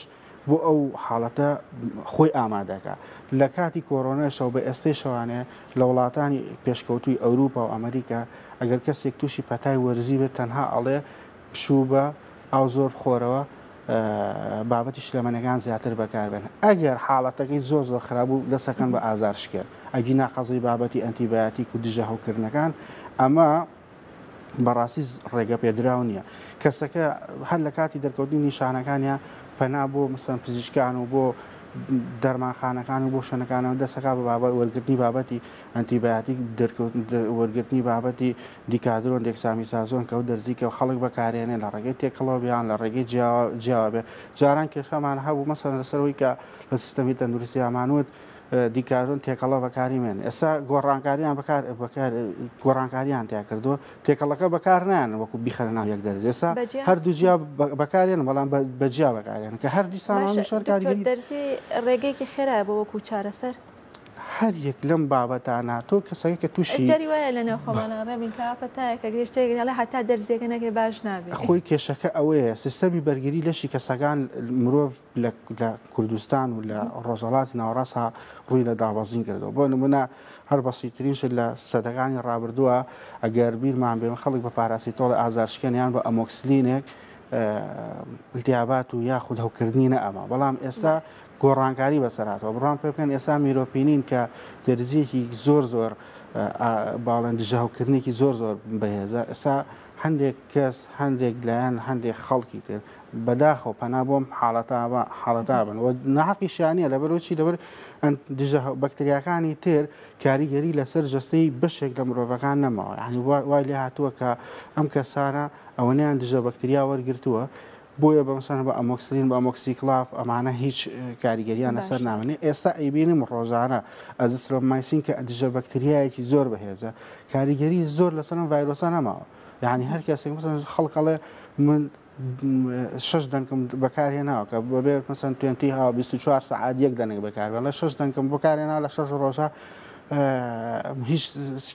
بۆ ئەو حاڵەتە خۆی ئامادەکە لە کاتی کۆرۆنایشەوە بە ئێستەی شەوانێ لە وڵاتانی پێشکەوتووی ئەوروپا و ئەمریکا ئەگەر کەسێک تووشی پەتای وەرزی بێت تەنها ئەڵێ پشوو بە ئاو زۆر بخۆرەوە بابەتی شلەمەنەکان زیاتر بەکاربێن ئەگەر حاڵەتەکەی زۆر زۆر خراپ بوو دەسەکەن بە ئازار شکێن ئەگینا قەزەی بابەتی ئەنتیبایەتیک و دژە هەوکردنەکان ئەمە بەڕاستی ڕێگە پێدراو نییە کەسەکە هەر لە کاتی دەرکەوتنی نیشانەکانیا پەنا بۆ مەسەلەن پزیشکان و بۆ دەرمانخانەکان و بۆ شوێنەکانەوە دەسەکا بە بابەت وەرگرتنی بابەتی ئەنتیبایەتیک وەرگرتنی بابەتی دیکادرۆن دێکسامیسازۆن کە و دەرزی کە خەڵک بەکارێنێ لە ڕێگەی تێکەڵەوە بیان لە ڕێگەی جیاوە بێ جاران کێشەمان هەبوو مەسەلەن لەسەرەوەی کە لە سیستەمی تەندروستیامانوت دیکارۆن تێکەڵە بەکاری مێن ئێستا گۆڕانکاریان بەکار بەکار گۆڕانکاریان تیا کردووە تێکەڵەکە بەکار نایەن وەکو بیخەرە ناو یەک دەرز ئێستا هەردوو جیا بەکارێن بەڵام بەجیا بەکارێن کە هەر دیسان کاریگەری دەرزی ڕێگەیەکی خێرایە بۆ وەکو چارەسەر هەر یەک لەم بابەتانە تۆ کەسەکە کە تووشی جاری وایە لە ناو خۆمانە ڕێبین کە پەتایەکە گرشتێک ئەڵێ هەتا دەرزیەکە نەکرێ باش نابێ خۆی کێشەکە ئەوەیە سیستەمی بەرگری لەشی کەسەکان مرۆڤ لە کوردستان و لە ڕۆژهەڵاتی ناوەڕاستدا ڕووی لە دابەزین کردەوە. بۆ نمونە هەر بەسیترین شت لە سەدەکانی ڕابردووە ئەگەر بیرمان بێ خەڵک بە پاراسیتۆڵی ئازارشکێن یان بە ئەمۆکسلینێک التیابات و یاخود هەوکردنی نەئەما بەڵام ئێستا گۆڕانکاری بەسەرهاتەوە بڕوام پێ بکەن ئێستا میرۆپینین کە دەرزیەکی زۆر زۆر باڵێن دژە هەوکردنێکی زۆر زۆر بەهێزە ئێستا هەندێک کەس هەندێک لایەن هەندێک خەڵکی تر بەداخەوە پەنا بۆم حاڵەتە بن و ناحەقیشیان نییە لەبەرەوە چی لەبەر دژە بەکتریاکانی تر کاریگەری لەسەر جەستەی بەشێک لە مرۆڤەکان نەماوە یعنی وای لێ هاتووە کە ئەم کەسانە ئەوەنیان دژە بەکتریا وەرگرتووە. بۆیە بە مەسەلەن بە ئەمۆکسلین بە ئەمۆکسیکلاف ئەمانە هیچ کاریگەریان لەسەر نامێنێ ئێستا ئەیبینم ڕۆژانە ئەزیسرۆمایسین کە دژە بەکتریایەکی زۆر بەهێزە کاریگەری زۆر لەسەر ئەم ڤایرۆسە نەماوە یعنی هەر کەسێک مەسەلەن خەڵک ئەڵێ من شەش دەنکم بەکارهێناوە کە بەبێ مەسەن توێنتی ها 24 سەعات یەک دەنک بەکاربێن لە شەش دەنکم بەکارهێنا لە شەش ڕۆژە هیچ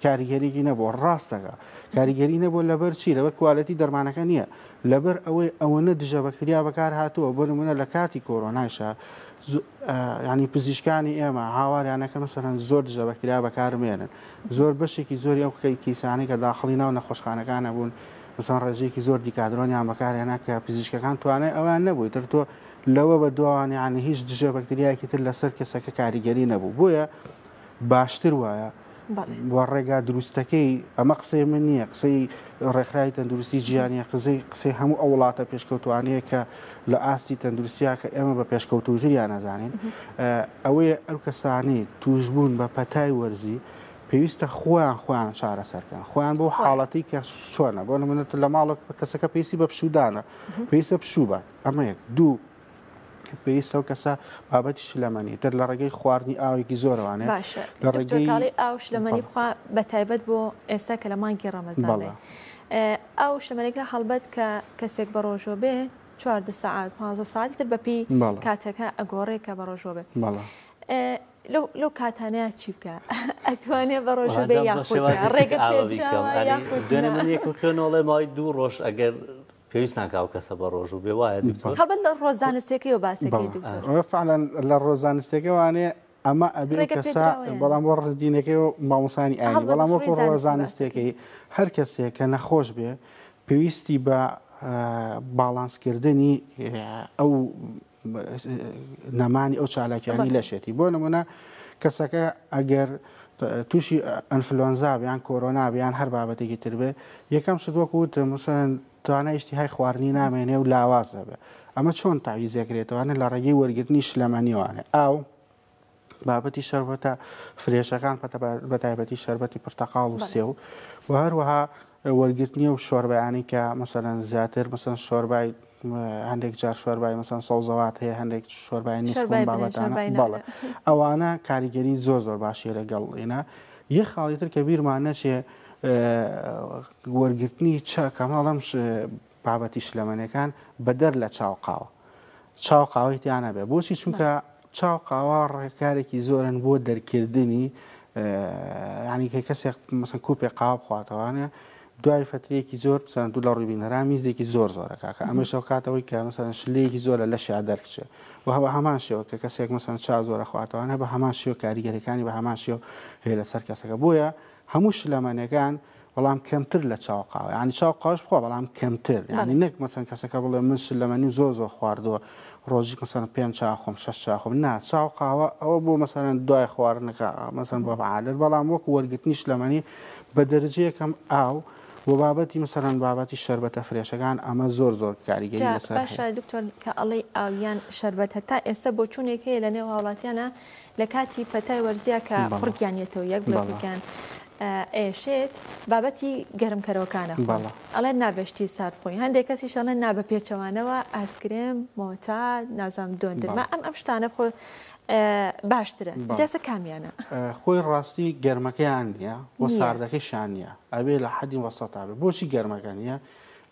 کاریگەریی نەبوو ڕاستەکە کاریگەری نەبوو لەبەر چی لەبەر کوالێتی دەرمانەکە نییە لەبەر ئەوەی ئەوەنە دژە بەکتریا بەکار هاتووە بۆ نمونە لە کاتی کۆرۆنایشا ینی پزیشکانی ئێمە هاواریانە کە مەسەلەن زۆر دژە بەکتریا بەکارمێنن زۆر بەشێکی زۆری ئەو کەیسانەی کە داخڵی ناو نەخۆشخانەکانە بوون مەسەلەن ڕێژەیەکی زۆر دیکادرۆنیان بەکارهێنا کە پزیشکەکان توانای ئەویان نەبوو تر تۆ لەوە بە دوان یعنی هیچ دژە بەکتریایەکی تر لەسەر کەسەکە کاریگەری نەبوو بۆیە باشتر وایە و ڕێگا دروستەکەی ئەمە قسەی من نییە قسەی ڕێکخراوی تەندروستی جیهانیە قسەی قسەی هەموو ئەو وڵاتە پێشکەوتوانەیە کە لە ئاستی تەندروستیا کە ئێمە بە پێشکەوتوتریان نازانین ئەوەیە ئەو کەسانی توشبوون بە پەتای وەرزی پێویستە خۆیان خۆیان چارەسەرکەن خۆیان بۆ حاڵەتی کە چۆنە بۆ نمونە لە ماڵک کەسەکە پێویستی بە پشوودانە پێویستە پشوو بات ئەمە یەک دوو پێویستە ئەو کەسە بابەتی شلەمەنی تر لە ڕێگەی خواردنی ئاوێکی زۆرەوانێ باشە لە ڕێگەی ئاو شلەمەنی بخوا بە تایبەت بۆ ئێستا کە لە مانگی ڕەمەزانە ئاو شلەمەنێکە هەڵبەت کە کەسێک بە ڕۆژۆ بێ 14 سەعات 15 ساعت تر بەپی کاتەکە ئەگۆڕێ کە بە ڕۆژۆ بێ لەو کاتانەیە چی بکە ئەتوانێ بە ڕۆژە بێ یاخود ڕێگە دوێنێ من یەکم خوێنەوەڵێ ماوەی دوو ڕۆژ ئەگەر پێویست ناکا ئەو کەسە بە ڕۆژوو بێ وایە دکتۆر؟ هەڵبەت لە ڕۆ زانستیەکەیەوە باسەکەی دکتۆر. ئەوە فعلا لە ڕۆ زانستیەکەوانێ ئەمە ئەبێ ڕێگە کەسە پێدراوە یان؟ بەڵام بۆ دینەکەی و مامۆسانی ئاینی هەڵبەت بەڵام ڕووی وەکو ڕۆ زانستی باسەکەی. زانستیەکەی هەر کەسێک کە نەخۆش بێ پێویستی بە باڵانسکردنی ئەو نەمانی ئەو چالاکیانی لەشێتی بۆ نمونە کەسەکە ئەگەر تووشی ئەنفلۆنزا یان کۆرۆنا یان هەر بابەتێکی تر بێ یەکەم شت وەکو وتم مثلەن توانای ئیشتیهای خواردنی نامێنێ و لاواز دەبێ ئەمە چۆن تاویزەکرێتەوانە لە ڕێگەی وەرگرتنی شلەمەنیوانێ ئاو بابەتی شەربەتە فرێشەکان بە تایبەتی شەربەتی پرتەقاڵ و سێو و هەروەها وەرگرتنی و شۆربایانی کە مەسەلەن زیاتر مەسەن شۆربای هەندێک جار شۆربای مەسەن سەوزەوات هەیە هەندێک شۆربای نیسکۆن بابەتانە بەڵێ ئەوانە کاریگەری زۆر زۆر باشی لەگەڵ ئێنا یە خاڵی تر کە بیرمان نەچێ وەرگرتنی چا کەماڵم بابەتی شلەمەنیەکان بەدەر لە چاو قاوە چاو قاوەی تیا نەبێ بۆچی چونکە چاو قاوە ڕێکارێکی زۆرن بۆ دەرکردنی ینی کە کەسێک مەسەن کوپێ قاوە بخواتەوانە دوای فترەیەکی زۆر بسەن دوو لە ڕووی بینەرا میزێکی زۆر زۆرەکە کە ئەمەش ئەو کاتەوەی کە مەسەن شلەیەکی زۆر لە لەشیا دەرکچێ و هەوە هەمان شێوە کە کەسێک مەسەن چا زۆرە خواتەوانە بە هەمان شێوە کاریگەریەکانی بە هەمان شێوە هەیە لەسەر کەسەکە بۆیە هەموو شلەمەنیەکان بەڵام کەمتر لە چاو قاوە یعنی چاو قاوەش بخۆ بەڵام کەمتر یعنی نەک مەسەن کەسەکە بڵێ من شلەمەنیم زۆر زۆر خواردووە ڕۆژی مەسەن پێنج چا خۆم شەش چا خۆم نا چاو قاوە ئەوە بۆ مەسەن دوای خواردنەکە مەسەن بۆ عادەت بەڵام وەکو وەرگرتنی شلەمەنی بە دەرەجەیەکەم ئاو و بابەتی مەسەلەن بابەتی شەربەتە فرێشەکان ئەمە زۆر زۆر کاریگەری جا لەسەر باشە هەیە. دکتۆر کە ئەڵێی ئاو یان شەربەت هەتا ئێستا بۆچوونێک هەیە لە نێو هاوڵاتیانا لە کاتی پەتای وەرزیا کە بەڵێ قوڕگیان یەتەوە یەک بڵێ بەڵێ. قوڕگیان ئێشێت بابەتی گەرمکەرەوەکانە خۆن بەڵێ. ئەڵێن نابێ شتی سارد بخۆین هەندێک کەسیش ئەڵێن نا بە پێچەوانەوە ئاسکرێم مۆتا نازانم دۆندرمە بەڵێ. ئەم ئەم شتانە بخۆ باشترە بەڵێ. جا ئێستا کامیانە؟ خۆی ڕاستی گەرمەکەیان نییە و نییە. ساردەکەیشیان نییە ئەبێ لە حەدی وەسەتا بێ بۆچی گەرمەکە نییە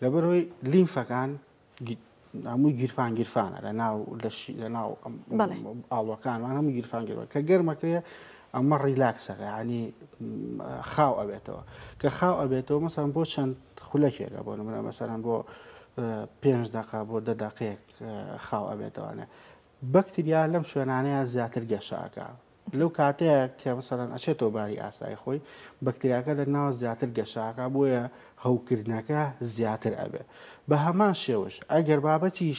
لەبەرئەوەی لیمفەکان هەمووی گیرفان گیرفانە لە ناو لەشی لە ناو ئاڵوەکانمان هەموو گیرفان گیرفان کە گەرمەکرێ ئەمە ڕیلاکسەکە ینی خاو ئەبێتەوە کە خاو ئەبێتەوە مەسەن بۆ چەند خولەکێکە بۆ نمونە مەسەلەن بۆ پێنج دقە بۆ دە دقەیەک خاو ئەبێتەوانێ بەکتریا لەم شوێنانەیە زیاتر گەشاکە لەو کاتەیە کە مەسەلەن ئەچێتەوە باری ئاسایی خۆی بەکتریاکە لە ناو زیاتر گەشاکە بۆیە هەوکردنەکە زیاتر ئەبێ بە هەمان شێوەش ئەگەر بابەتی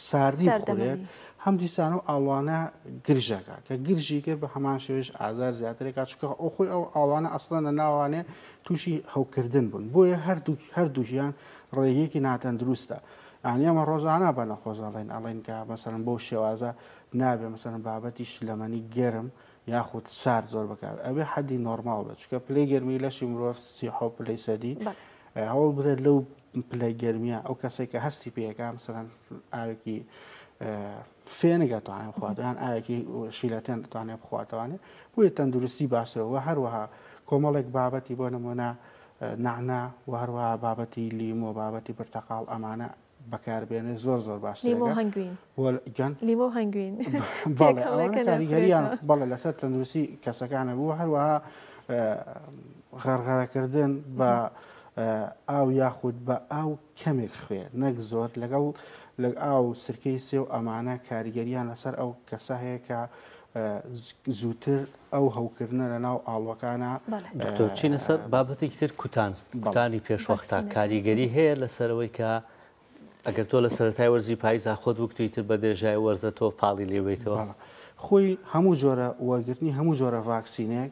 ساردی بخورێت هەم دیسان و ئاڵوانە گرژەکە کە گرژی کرد بە هەمان شێوەش ئازار زیاترێکا چونکە ئەو خۆی ئەو ئاڵوانە ئەسڵەن لە ناوانێ تووشی هەوکردن بوون بۆیە هەردوو هەردووکیان ڕێگەیەکی ناتەندروستە یانی ئەمە ڕۆژانە بە نەخۆش ئەڵێن ئەڵێن کە مەسەلەن بەو شێوازە نابێ مەسەلەن بابەتی شلەمەنی گەرم یاخود سارد زۆر بەکار ئەبێ حەدی نۆرماڵ بێت چونکە پلەی گەرمی لەشی مرۆڤ 37 پلەی سەدی هەوڵ بدرێت لەو پلەی گەرمیە ئەو کەسێک کە هەستی پێەکە مثلەن ئاوێکی فێنک ئەتوانێت بخوات یان ئاوێکی شیلەتێن ئەتوانێت بخواتەوانێ بۆیە تەندروستی باشترە وە هەروەها کۆمەڵێک بابەتی بۆ نمونە نەعنا و هەروەها بابەتی لیمۆ بابەتی پرتەقاڵ ئەمانە بەکاربێنێ زۆر زۆر باشترە لیمۆ هەنگوین گیان لیمۆ هەنگوین بەڵێ ئەوانە کاریگەریان بەڵێ لەسەر تەندروستی کەسەکانە بوو هەروەها غەرغەرەکردن بە ئاو یاخود بە ئاو کەمێک خوێ نەک زۆر لەگەڵ لە ئاو و سرکەی سێو ئەمانە کاریگەریان لەسەر ئەو کەسە هەیە کە زووتر ئەو هەوکردنە لە ناو ئاڵوەکانە. دکتۆر بچینە سەر بابەتێکی تر کوتان، کوتانی پێشوەختە کاریگەری هەیە لەسەر ئەوەی کە ئەگەر تۆ لە سەرەتای وەرزی پاییزا خۆت بکوتی تر بە درێژای وەرزە تۆ پاڵی لێ بەیتەوە؟ خۆی هەموو جۆرە وەرگرتنی هەموو جۆرە ڤاکسینێک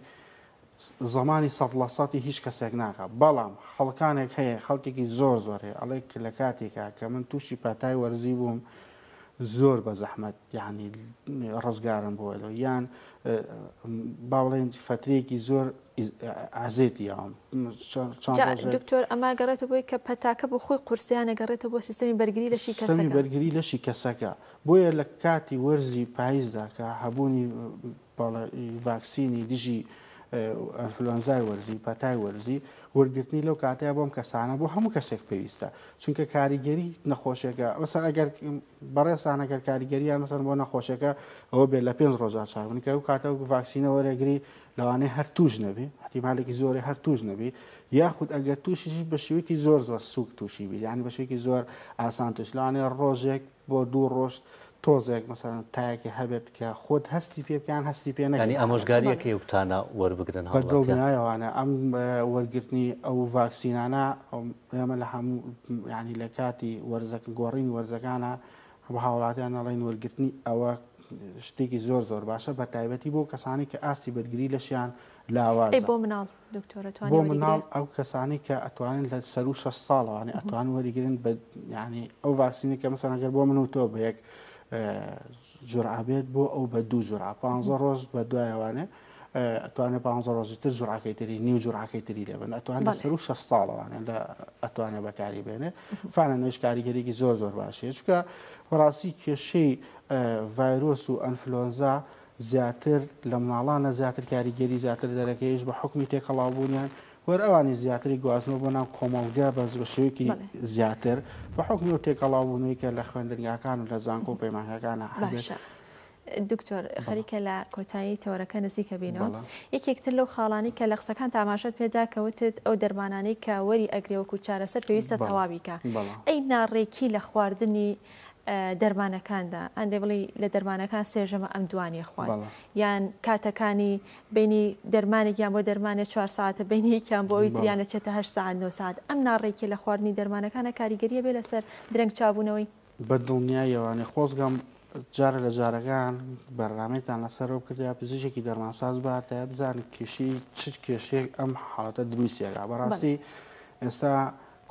زەمانی سەد لە سەتی هیچ کەسێک ناکا بەڵام خەڵکانێک هەیە خەڵکێکی زۆر زۆر هەیە ئەڵێ لە کاتێکا کە من تووشی پەتای وەرزی بووم زۆر بە زەحمەت یعنی ڕزگارم بووە لەوە یان با بڵێن فەترەیەکی زۆر ئازێتی یاوم دکتۆر ئەمە گەڕێتە بۆی کە پەتاکە بۆ خۆی قورسیانە گەڕێتە بۆ سیستمی بەرگری لەشی کەسەکە بەرگری لەشی کەسەکە بۆیە لە کاتی وەرزی پاییزدا کە هەبوونی بەڵێ ڤاکسینی دژی ئەنفلۆنزای وەرزی، پەتای وەرزی، وەرگرتنی لەو کاتەیە بۆم کەسانە بۆ هەموو کەسێک پێویستە چونکە کاریگەری نەخۆشیەکە مەسەن ئەگەر بەڕێزتان ئەگەر کاریگەریان مەسەن بۆ نەخۆشیەکە ئەوە بێت لە پێنج ڕۆژا چاک بن کە ئەو کاتە ڤاکسینە وەرەگری لەوانەیە هەر توش نەبی احتیمالێکی زۆری هەر توش نەبی یاخود ئەگەر تووشیش بە شێوەیەکی زۆر زۆر سوک تووشی بی یعنی بە شێوەیەکی زۆر ئاسان توش لەوانەیە ڕۆژێک بۆ دوو ڕۆژ تۆزێک مەسەلەن تایەکی هەبێت کە خۆت هەستی پێ بکەن هەستی پێ نەکەی. یانی ئامۆژگاریەکەی ئەو کوتانە وەربگرن هاوڵاتیان؟ بە دڵنیایەوانە ئەم وەرگرتنی ئەو ڤاکسینانە ئێمە لە هەموو یانی لە کاتی وەرزەکە گۆڕینی وەرزەکانە بە هاوڵاتیان ئەڵێین وەرگرتنی ئەوە شتێکی زۆر زۆر باشە بە تایبەتی بۆ کەسانی کە ئاستی بەرگری لەشیان لاوازە. ئەی بۆ مناڵ دکتۆر ئەتوانێ بۆ مناڵ ئەو کەسانی کە ئەتوانن لە سەرو 6 ساڵەوانی ئەتوان وەریگرن بە ینی ئەو ڤاکسینی کە مەسەلەن گەر بۆ من و تۆ بە یەک جورعە بێت بۆ ئەو بە دوو جورعە پ ڕۆژ بە دوایوانێ ئەتوانێت پ ڕۆژی تر جورعەکەی تری نیو جورعەکەی تری لێ بن ئەتوان لە سەرو 6 ساڵەوانێ لە ئەتوانێت بەکاری بێنێ فانە نوێش کاریگەریکی زۆر زۆر باشەیە چونکە بەڕاستی کێشەی ڤایرۆس و ئەنفلۆنزا زیاتر لە مناڵانە زیاتر کاریگەری زیاتر دەرەکەیش بە حوکمی تێکەڵاوبوونیان وەر ئەوانی زیاتری گواستنەوە بۆ ناو کۆمەڵگە بەس بە شێوەیەکی زیاتر بە حوکمی ئەو تێکەڵاوبوونەی کە لە خوێندنگاکان و لە زانکۆ و پەیمانگاکانە هەبێت. باشە دکتۆر خەریکە لە کۆتایی تەوەرەکە نزیکە بینەوە یەکێک تر لەو خاڵانەی کە لە قسەکان تاماشەت پێدا کە وتت ئەو دەرمانانەی کە وەری ئەگرێ وەکو چارەسەر پێویستە تەواوی کە ئەی ناڕێکی لە خواردنی دەرمانەکاندا هەندێ بڵی لە دەرمانەکان سێ ژەمە ئەم دوانیە خوارد یان کاتەکانی بینی دەرمانێکیان بۆ دەرمانێ چوار ساعتە بینی یەکیان بۆ ئەوی تریان ئەچێتە هەشت ساعت نۆ ساعت ئەم ناڕێکیە لە خواردنی دەرمانەکانە کاریگەریە بێ لەسەر درەنگ چابوونەوەی؟ بە دڵنیاییەوانێ خۆزگەم جارە لە جارەکان بەرنامەیتان لەسەرەوە بکردایە پزیشکی دەرمانساز بهاتایە بزانن کێشەی چ کێشەیەک ئەم حاڵەتە دروستی ئەکا بەڕاستی ئێستا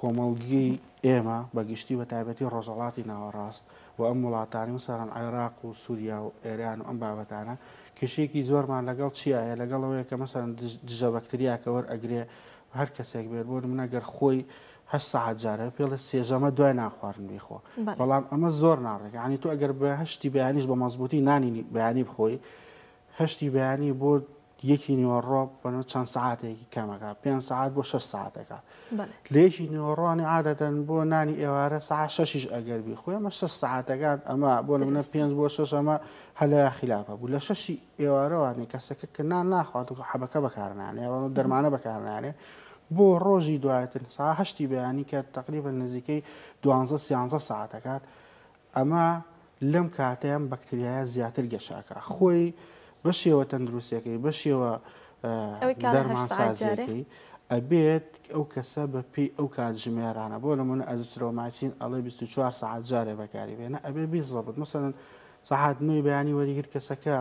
کۆمەڵگەی ئێمە بە گشتی بە تایبەتی ڕۆژهەڵاتی ناوەڕاست و ئەم وڵاتانەی مەسەلەن عێراق و سوریا و ئێران و ئەم بابەتانە کێشەیەکی زۆرمان لەگەڵ چیا هەیە لەگەڵ ئەوەیە کە مەسەلەن دژە بەکتریا کە وەرئەگرێ هەر کەسێک بێت بۆ نمونە گەر خۆی هەشت سەعات جارێ پێڵێ سێژەمە دوای نان خواردن بیخۆ بەڵام ئەمە زۆر ناڕێک یعنی تۆ ئەگەر بە هەشتی بەیانیش بە مەزبوطی نانی بەیانی بخۆی هەشتی بەیانی بۆ یەکی نیوەڕۆ بەنە چەند سەعاتێکی کەمەکە پێنج سەعات بۆ شەش سەعاتەکە لە یەکی نیوەڕۆانی عادەتەن بۆ نانی ئێوارە سەعات شەشیش ئەگەر بی خۆی ئەمە شەش سەعاتەکات ئەمە بۆ نمونە پێنج بۆ شەش ئەمە هەلە خلافە بوو لە شەشی ئێوارەوانی کەسەکە کە نان ناخوات و حەبەکە بەکارنانێ ئەوە دەرمانە بەکارنانێ بۆ ڕۆژی دواتر ساعت هەشتی بەیانی کە تقریبا نزیکەی دوانزە سیانزە سەعاتەکات ئەمە لەم کاتەی ئەم بەکتریایە زیاتر گەشە ئەکا خۆی بە شێوە تەندروستیەکەی بە شێوە دەرمانسازیەکەی ئەبێت ئەو کەسە بە پێی ئەو کاتژمێرانە بۆ نمونە ئەزیسرۆمایسین ئەڵێ 24 سەعات جارێ بەکاری بێنە ئەبێ بیزەبت مەسەلەن سەعات نۆی بەیانی وەریگر کەسەکە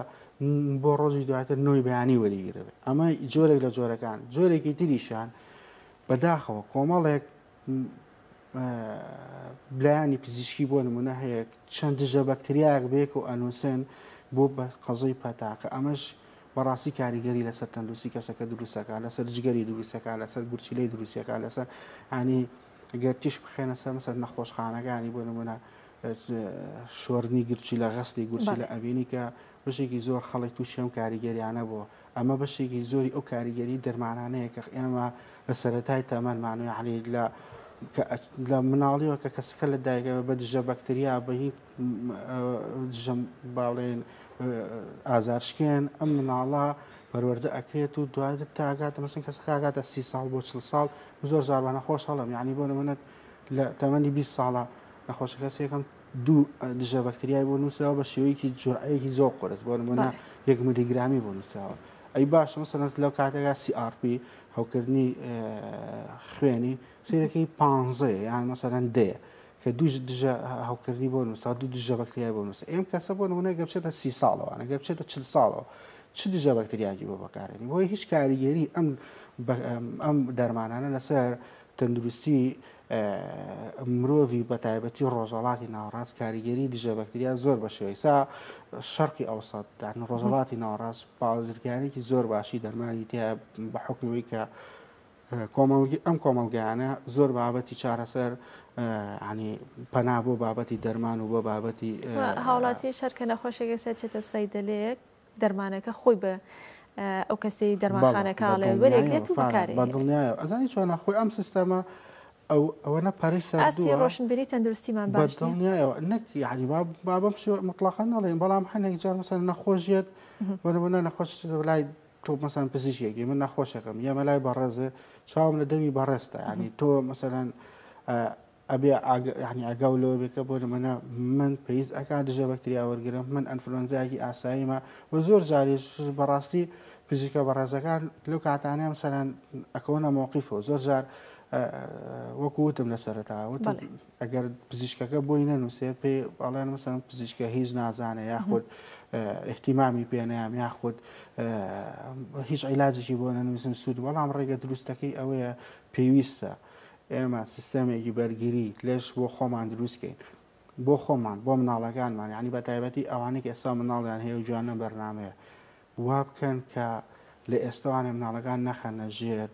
بۆ ڕۆژی دواتر نۆی بەیانی وەریگرێت ئەمە جۆرێک لە جۆرەکان جۆرێکی تریشان بەداخەوە کۆمەڵێک لایەنی پزیشکی بۆ نمونە هەیە چەند دژە بەکتریایەک بەیەکەوە ئەنووسن بۆ بە قەزەی پەتاکە ئەمەش بەڕاستی کاریگەری لەسەر تەندروستی کەسەکە دروستەکە لەسەر جگەری دروستەکە لەسەر گورچیلەی دروستەکە لەسەر ینی ئەگەر تیش بخێنە سەر مەسەر نەخۆشخانەکانی بۆ نمونە شۆردنی گورچیلە غەسلی گورچیلە ئەبینی کە بەشێکی زۆر خەڵک تووشی ئەم کاریگەریانە بووە ئەمە بەشێکی زۆری ئەو کاریگەری دەرمانانەیە کە ئێمە لە سەرەتای تەمەنمان و یعنی لە لە مناڵیەوە کە کەسەکە لە دایکە بە دژە بەکتریا بە هی دژە باڵێن ئازارشکێن ئەم مناڵە پەروەردە ئەکرێت و دواتر تاگاتە مەسن کەسەکە ئاگاتە سی ساڵ بۆ 40 ساڵ زۆر جار بە نەخۆش هەڵم یعنی بۆ نمونە لە تەمەنی 20 ساڵە نەخۆشەکە سێکەم دوو دژە بەکتریای بۆ نووسراوە بە شێوەیەکی جورعەیەکی زۆر قورس بۆ نمونە یەک ملیگرامی بۆ نووسراوە ئەی باشە مەسەلەن لەو کاتێکا CRP هەوکردنی خوێنی سیرەکەی پانزەیە یان مەسەلەن دەیە کە دوو دژە هەوکردنی بۆ نووسا دوو دژە بەکتریای بۆ نووسا ئێم کەسە بۆ نمونە گە بچێتە سی ساڵەوە گە بچێتە چل ساڵەوە چ دژە بەکتریاکی بۆ بەکارێنی بۆیە هیچ کاریگەری ئەم ئەم دەرمانانە لەسەر تەندروستی مرۆڤی بەتایبەتی ڕۆژهەڵاتی ناوەڕاست کاریگەری دژە بەکتریا زۆر بە شێوەی سا شەرقی ئەوسەت یان ڕۆژهەڵاتی ناوەڕاست بازرگانێکی زۆر باشی دەرمانی تیا بە حکومەوەی کە کۆمەڵگی ئەم کۆمەڵگایانە زۆر بابەتی چارەسەر ینی پەنا بۆ بابەتی دەرمان و بۆ بابەتی هاوڵاتی شەر کە نەخۆشێک سەر چێتە سەیدەلەیەک دەرمانەکە خۆی بە ئەو کەسەی دەرمانخانەکە ئەڵێ وەرێگرێت و بەکارێ بە دڵنیایە ئەزانی چۆنە خۆی ئەم سیستەمە ئەو ئەوەنە پەرەی سەندووە ئاستی ڕۆشنبیری تەندروستیمان باش نییە بەدڵنیایەوە نەک یعنی با با بەم شێوە مطلقا نەڵێین بەڵام هەندێک جار مەسەلەن نەخۆشیەت بۆ نمونە نەخۆش لای تۆ مەسەلەن پزیشکێکی من نەخۆشێکم یەمە لای بەڕێزێ چاوم لە دەمی بەڕێزتە یعنی تۆ مەسەلەن ئەبێ یانی ئاگاو لەوە بێ کە بۆ نمونە من پێویست ئەکا دژە بەکتریا وەرگرم من ئەنفلۆنزایەکی ئاساییمە و زۆر جاریش بەڕاستی پزیشکە بەڕێزەکان لەو کاتانەیە مەسەلەن ئەکەونە مەوقیفەوە زۆر جار وەکو وتم لە سەرەتا وتم ئەگەر پزیشکەکە بۆی نەنووسێت پێی ئەڵێن مەسەلەن پزیشکە هیچ نازانێ یاخود اهتیمامی پێ نەیام یاخود هیچ عیلاجێکی بۆ نەنووسم سوود بەڵام ڕێگە دروستەکەی ئەوەیە پێویستە ئێمە سیستەمێکی بەرگری لەش بۆ خۆمان دروست کەین بۆ خۆمان بۆ مناڵەکانمان یعنی بە تایبەتی ئەوانەی کە ئێستا مناڵیان هەیە و جوان لەم بەرنامەیە وا بکەن کە لە ئێستاوانێ مناڵەکان نەخەنە ژێر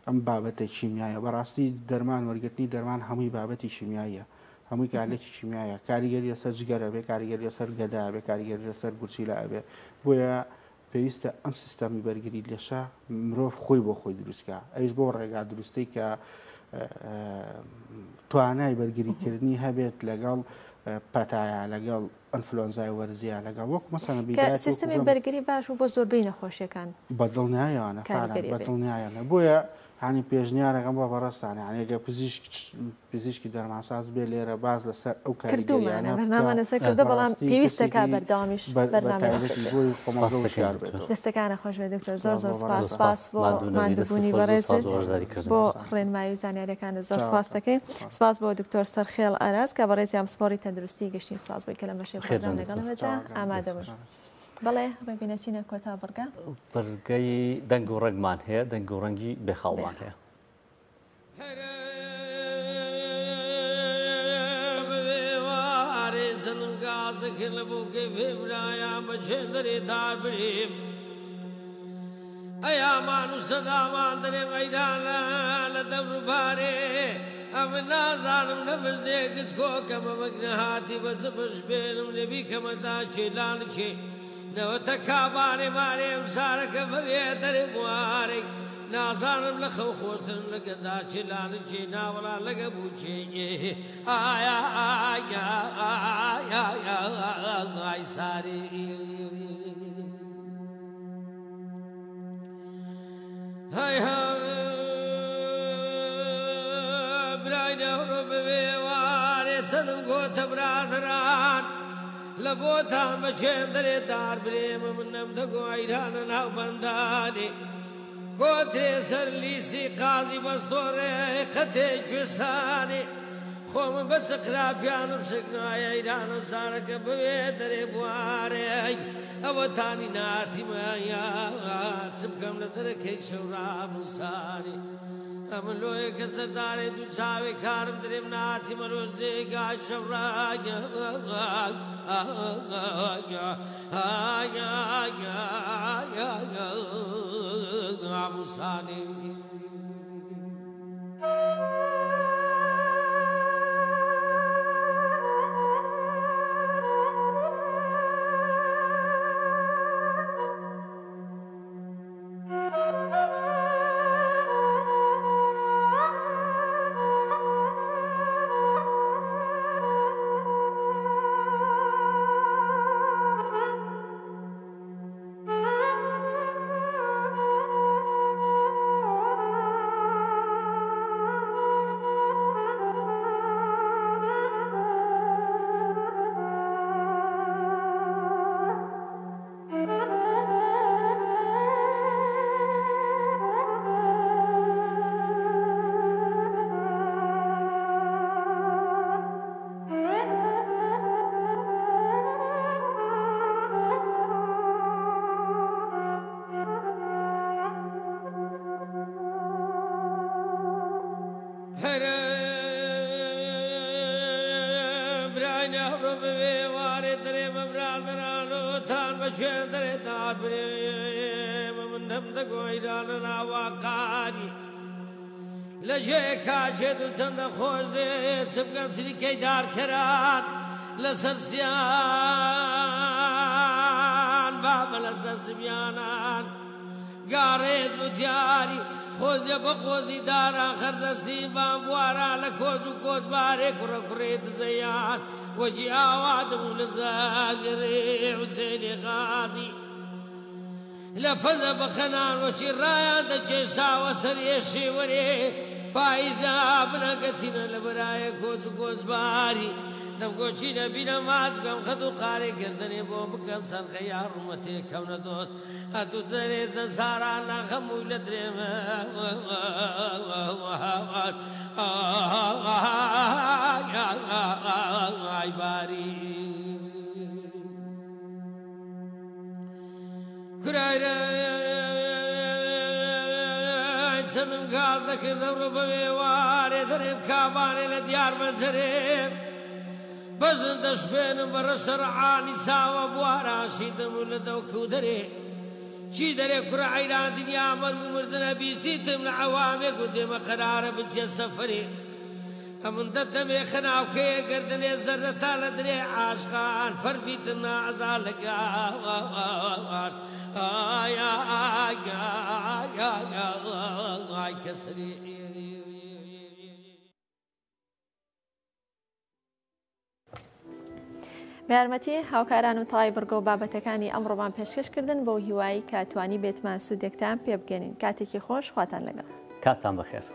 ئەم بابەتە کیمیایە بەڕاستی دەرمان وەرگرتنی دەرمان هەمووی بابەتی کیمیاییە هەمووی کارلێکی کیمیایە کاریگەری لەسەر جگەرە بێ کاریگەری لەسەر گەدا بێ کاریگەری لەسەر گورچیلە ئەبێ بۆیە پێویستە ئەم سیستەمی بەرگری لەشە مرۆڤ خۆی بۆ خۆی دروستکا ئەویش بۆ ڕێگا دروستەی کە توانای بەرگریکردنی هەبێت لەگەڵ پەتایا لەگەڵ ئەنفلۆنزای وەرزیە لەگەڵ وەک مەسەلەن کە سیستەمی بەرگری باش و بۆ زۆربەی نەخۆشیەکان بەدڵنیایەوانە بەدڵنیایانە بۆیە هانی پێشنیارەکەم بۆ بەڕێزتان یانی گەر پزیشک پزیشکی دەرمانساز بێ لێرە باس لەسەر ئەو کاریگەریانە بەرنامە لەسەر کردە بەڵام پێویستە کا بەردەوامیش بەرنامە دەستەکانە خۆش بێت دکتۆر زۆر زۆر سپاس سپاس بۆ ماندووبوونی بەڕێزت بۆ ڕێنمایی و زانیاریەکانت زۆر سپاس دەکەین سپاس بۆ دکتۆر سەرخێڵ ئاراس کە بەڕێزیان پسپۆڕی تەندروستی گشتین سپاس بۆی کە لەم بەشەی پرۆگرام لەگەڵ ئێمەدا ئامادە بوون. بەڵێ ڕێبینە چینە کۆتا بڕگە. بڕگەی دەنگ و ڕەنگمان هەیە، دەنگ و ڕەنگی بێ خاڵمان هەیە. نەوەتە کابانێ مارێ ئەم سارەکە بەوێ دەرێ بوارێک نازانم لە خەو خۆشترم لەگە داچێ لانجێ ناوەڵا لەگە بووچێ ئایا ئایا ئایا ئای سارێ هەی برای نەوڕۆ بەوێ وارێ چەندم گۆتە برادەران لە بۆتان بە چێندەرێ دار برێمە من نەمدەگۆ ئەیرانە ناو بەندانێ کۆترێ سەر لیسی قازی بەستۆڕێ قەتێ کوێستانێ خۆمە بە چ خراپیانم شکنایە ئەیرانم سارەکە بەوێ دەرێ بوارێ ئەوە تانی ناتیمە چ بکەم لە دەرەکەی شەورا موسانێ ئەمن لۆیە کە سەردارێ دوو چاوێ کارم درێم ناتیمە رۆژ جێگای شەورا موسانێ. ئەوڕۆ بەوێ وارێ دەرێمە برادەرانۆتان بە کوێن دەرێ دار برێمە من دەم دەگۆیرانە ناواقاری لە ژێ کاچێت و چەندە خۆش دێ چ بکەم چریکەی دارکەران لەسەر سیان بابە لەسەر سمیانان گاڕێت وتیاری خۆزیە بە خۆزی داران خەردەستی بام بواران لە کۆچ و کۆچبارێ کوڕە کوڕێ دزەیان وەجی ئاوادم و لە زاگرێ حوسێنی غازی لە پەنجە بەخەنان وەچی ڕایان دەکێشاوە سەر ئێشێ وەرێ پاییزا بنەکە چینە لە بەرایە کۆچ و کۆچباری دەمگۆچی لە بینە مات بکەم خەت و قارێ گردنێ بۆ بکەم سەرخە یا ڕوومەتێ کەونە دۆست ئەتو تەرێزە ساران لە خەمووی لە درێمە ئای باری کورایرە چەندم گاز دەکردم ڕۆ بەوێوارێ دەرێم کابانێ لە دیار مەنجەرێم بەژن دەشپێنم بە ڕەشەڕعانی ساوە بواراشیدم و لە دەوکو دەرێ چی دەرێ کوڕە عەیران دنیا مەرگ و مردنە بیستیتم لە عەوامێ گوندێمە قەرارە بچێ سەفەرێ ئەمن دەدەمێ خەناوکەیە گردنێ زەردە تا لە درێ عاشقان فەربیتم نازا لەگان ئای ئای ئای ئای کەسری بە یارمەتی هاوکاران و تەواوی بڕگە و بابەتەکانی ئەمڕۆمان پێشکەش کردن بەو هیوایی کە توانی بێتمان سوودێکتان پێ بگەنین. کاتێکی خۆش، خواتان لەگەڵ. کاتتان بەخێر.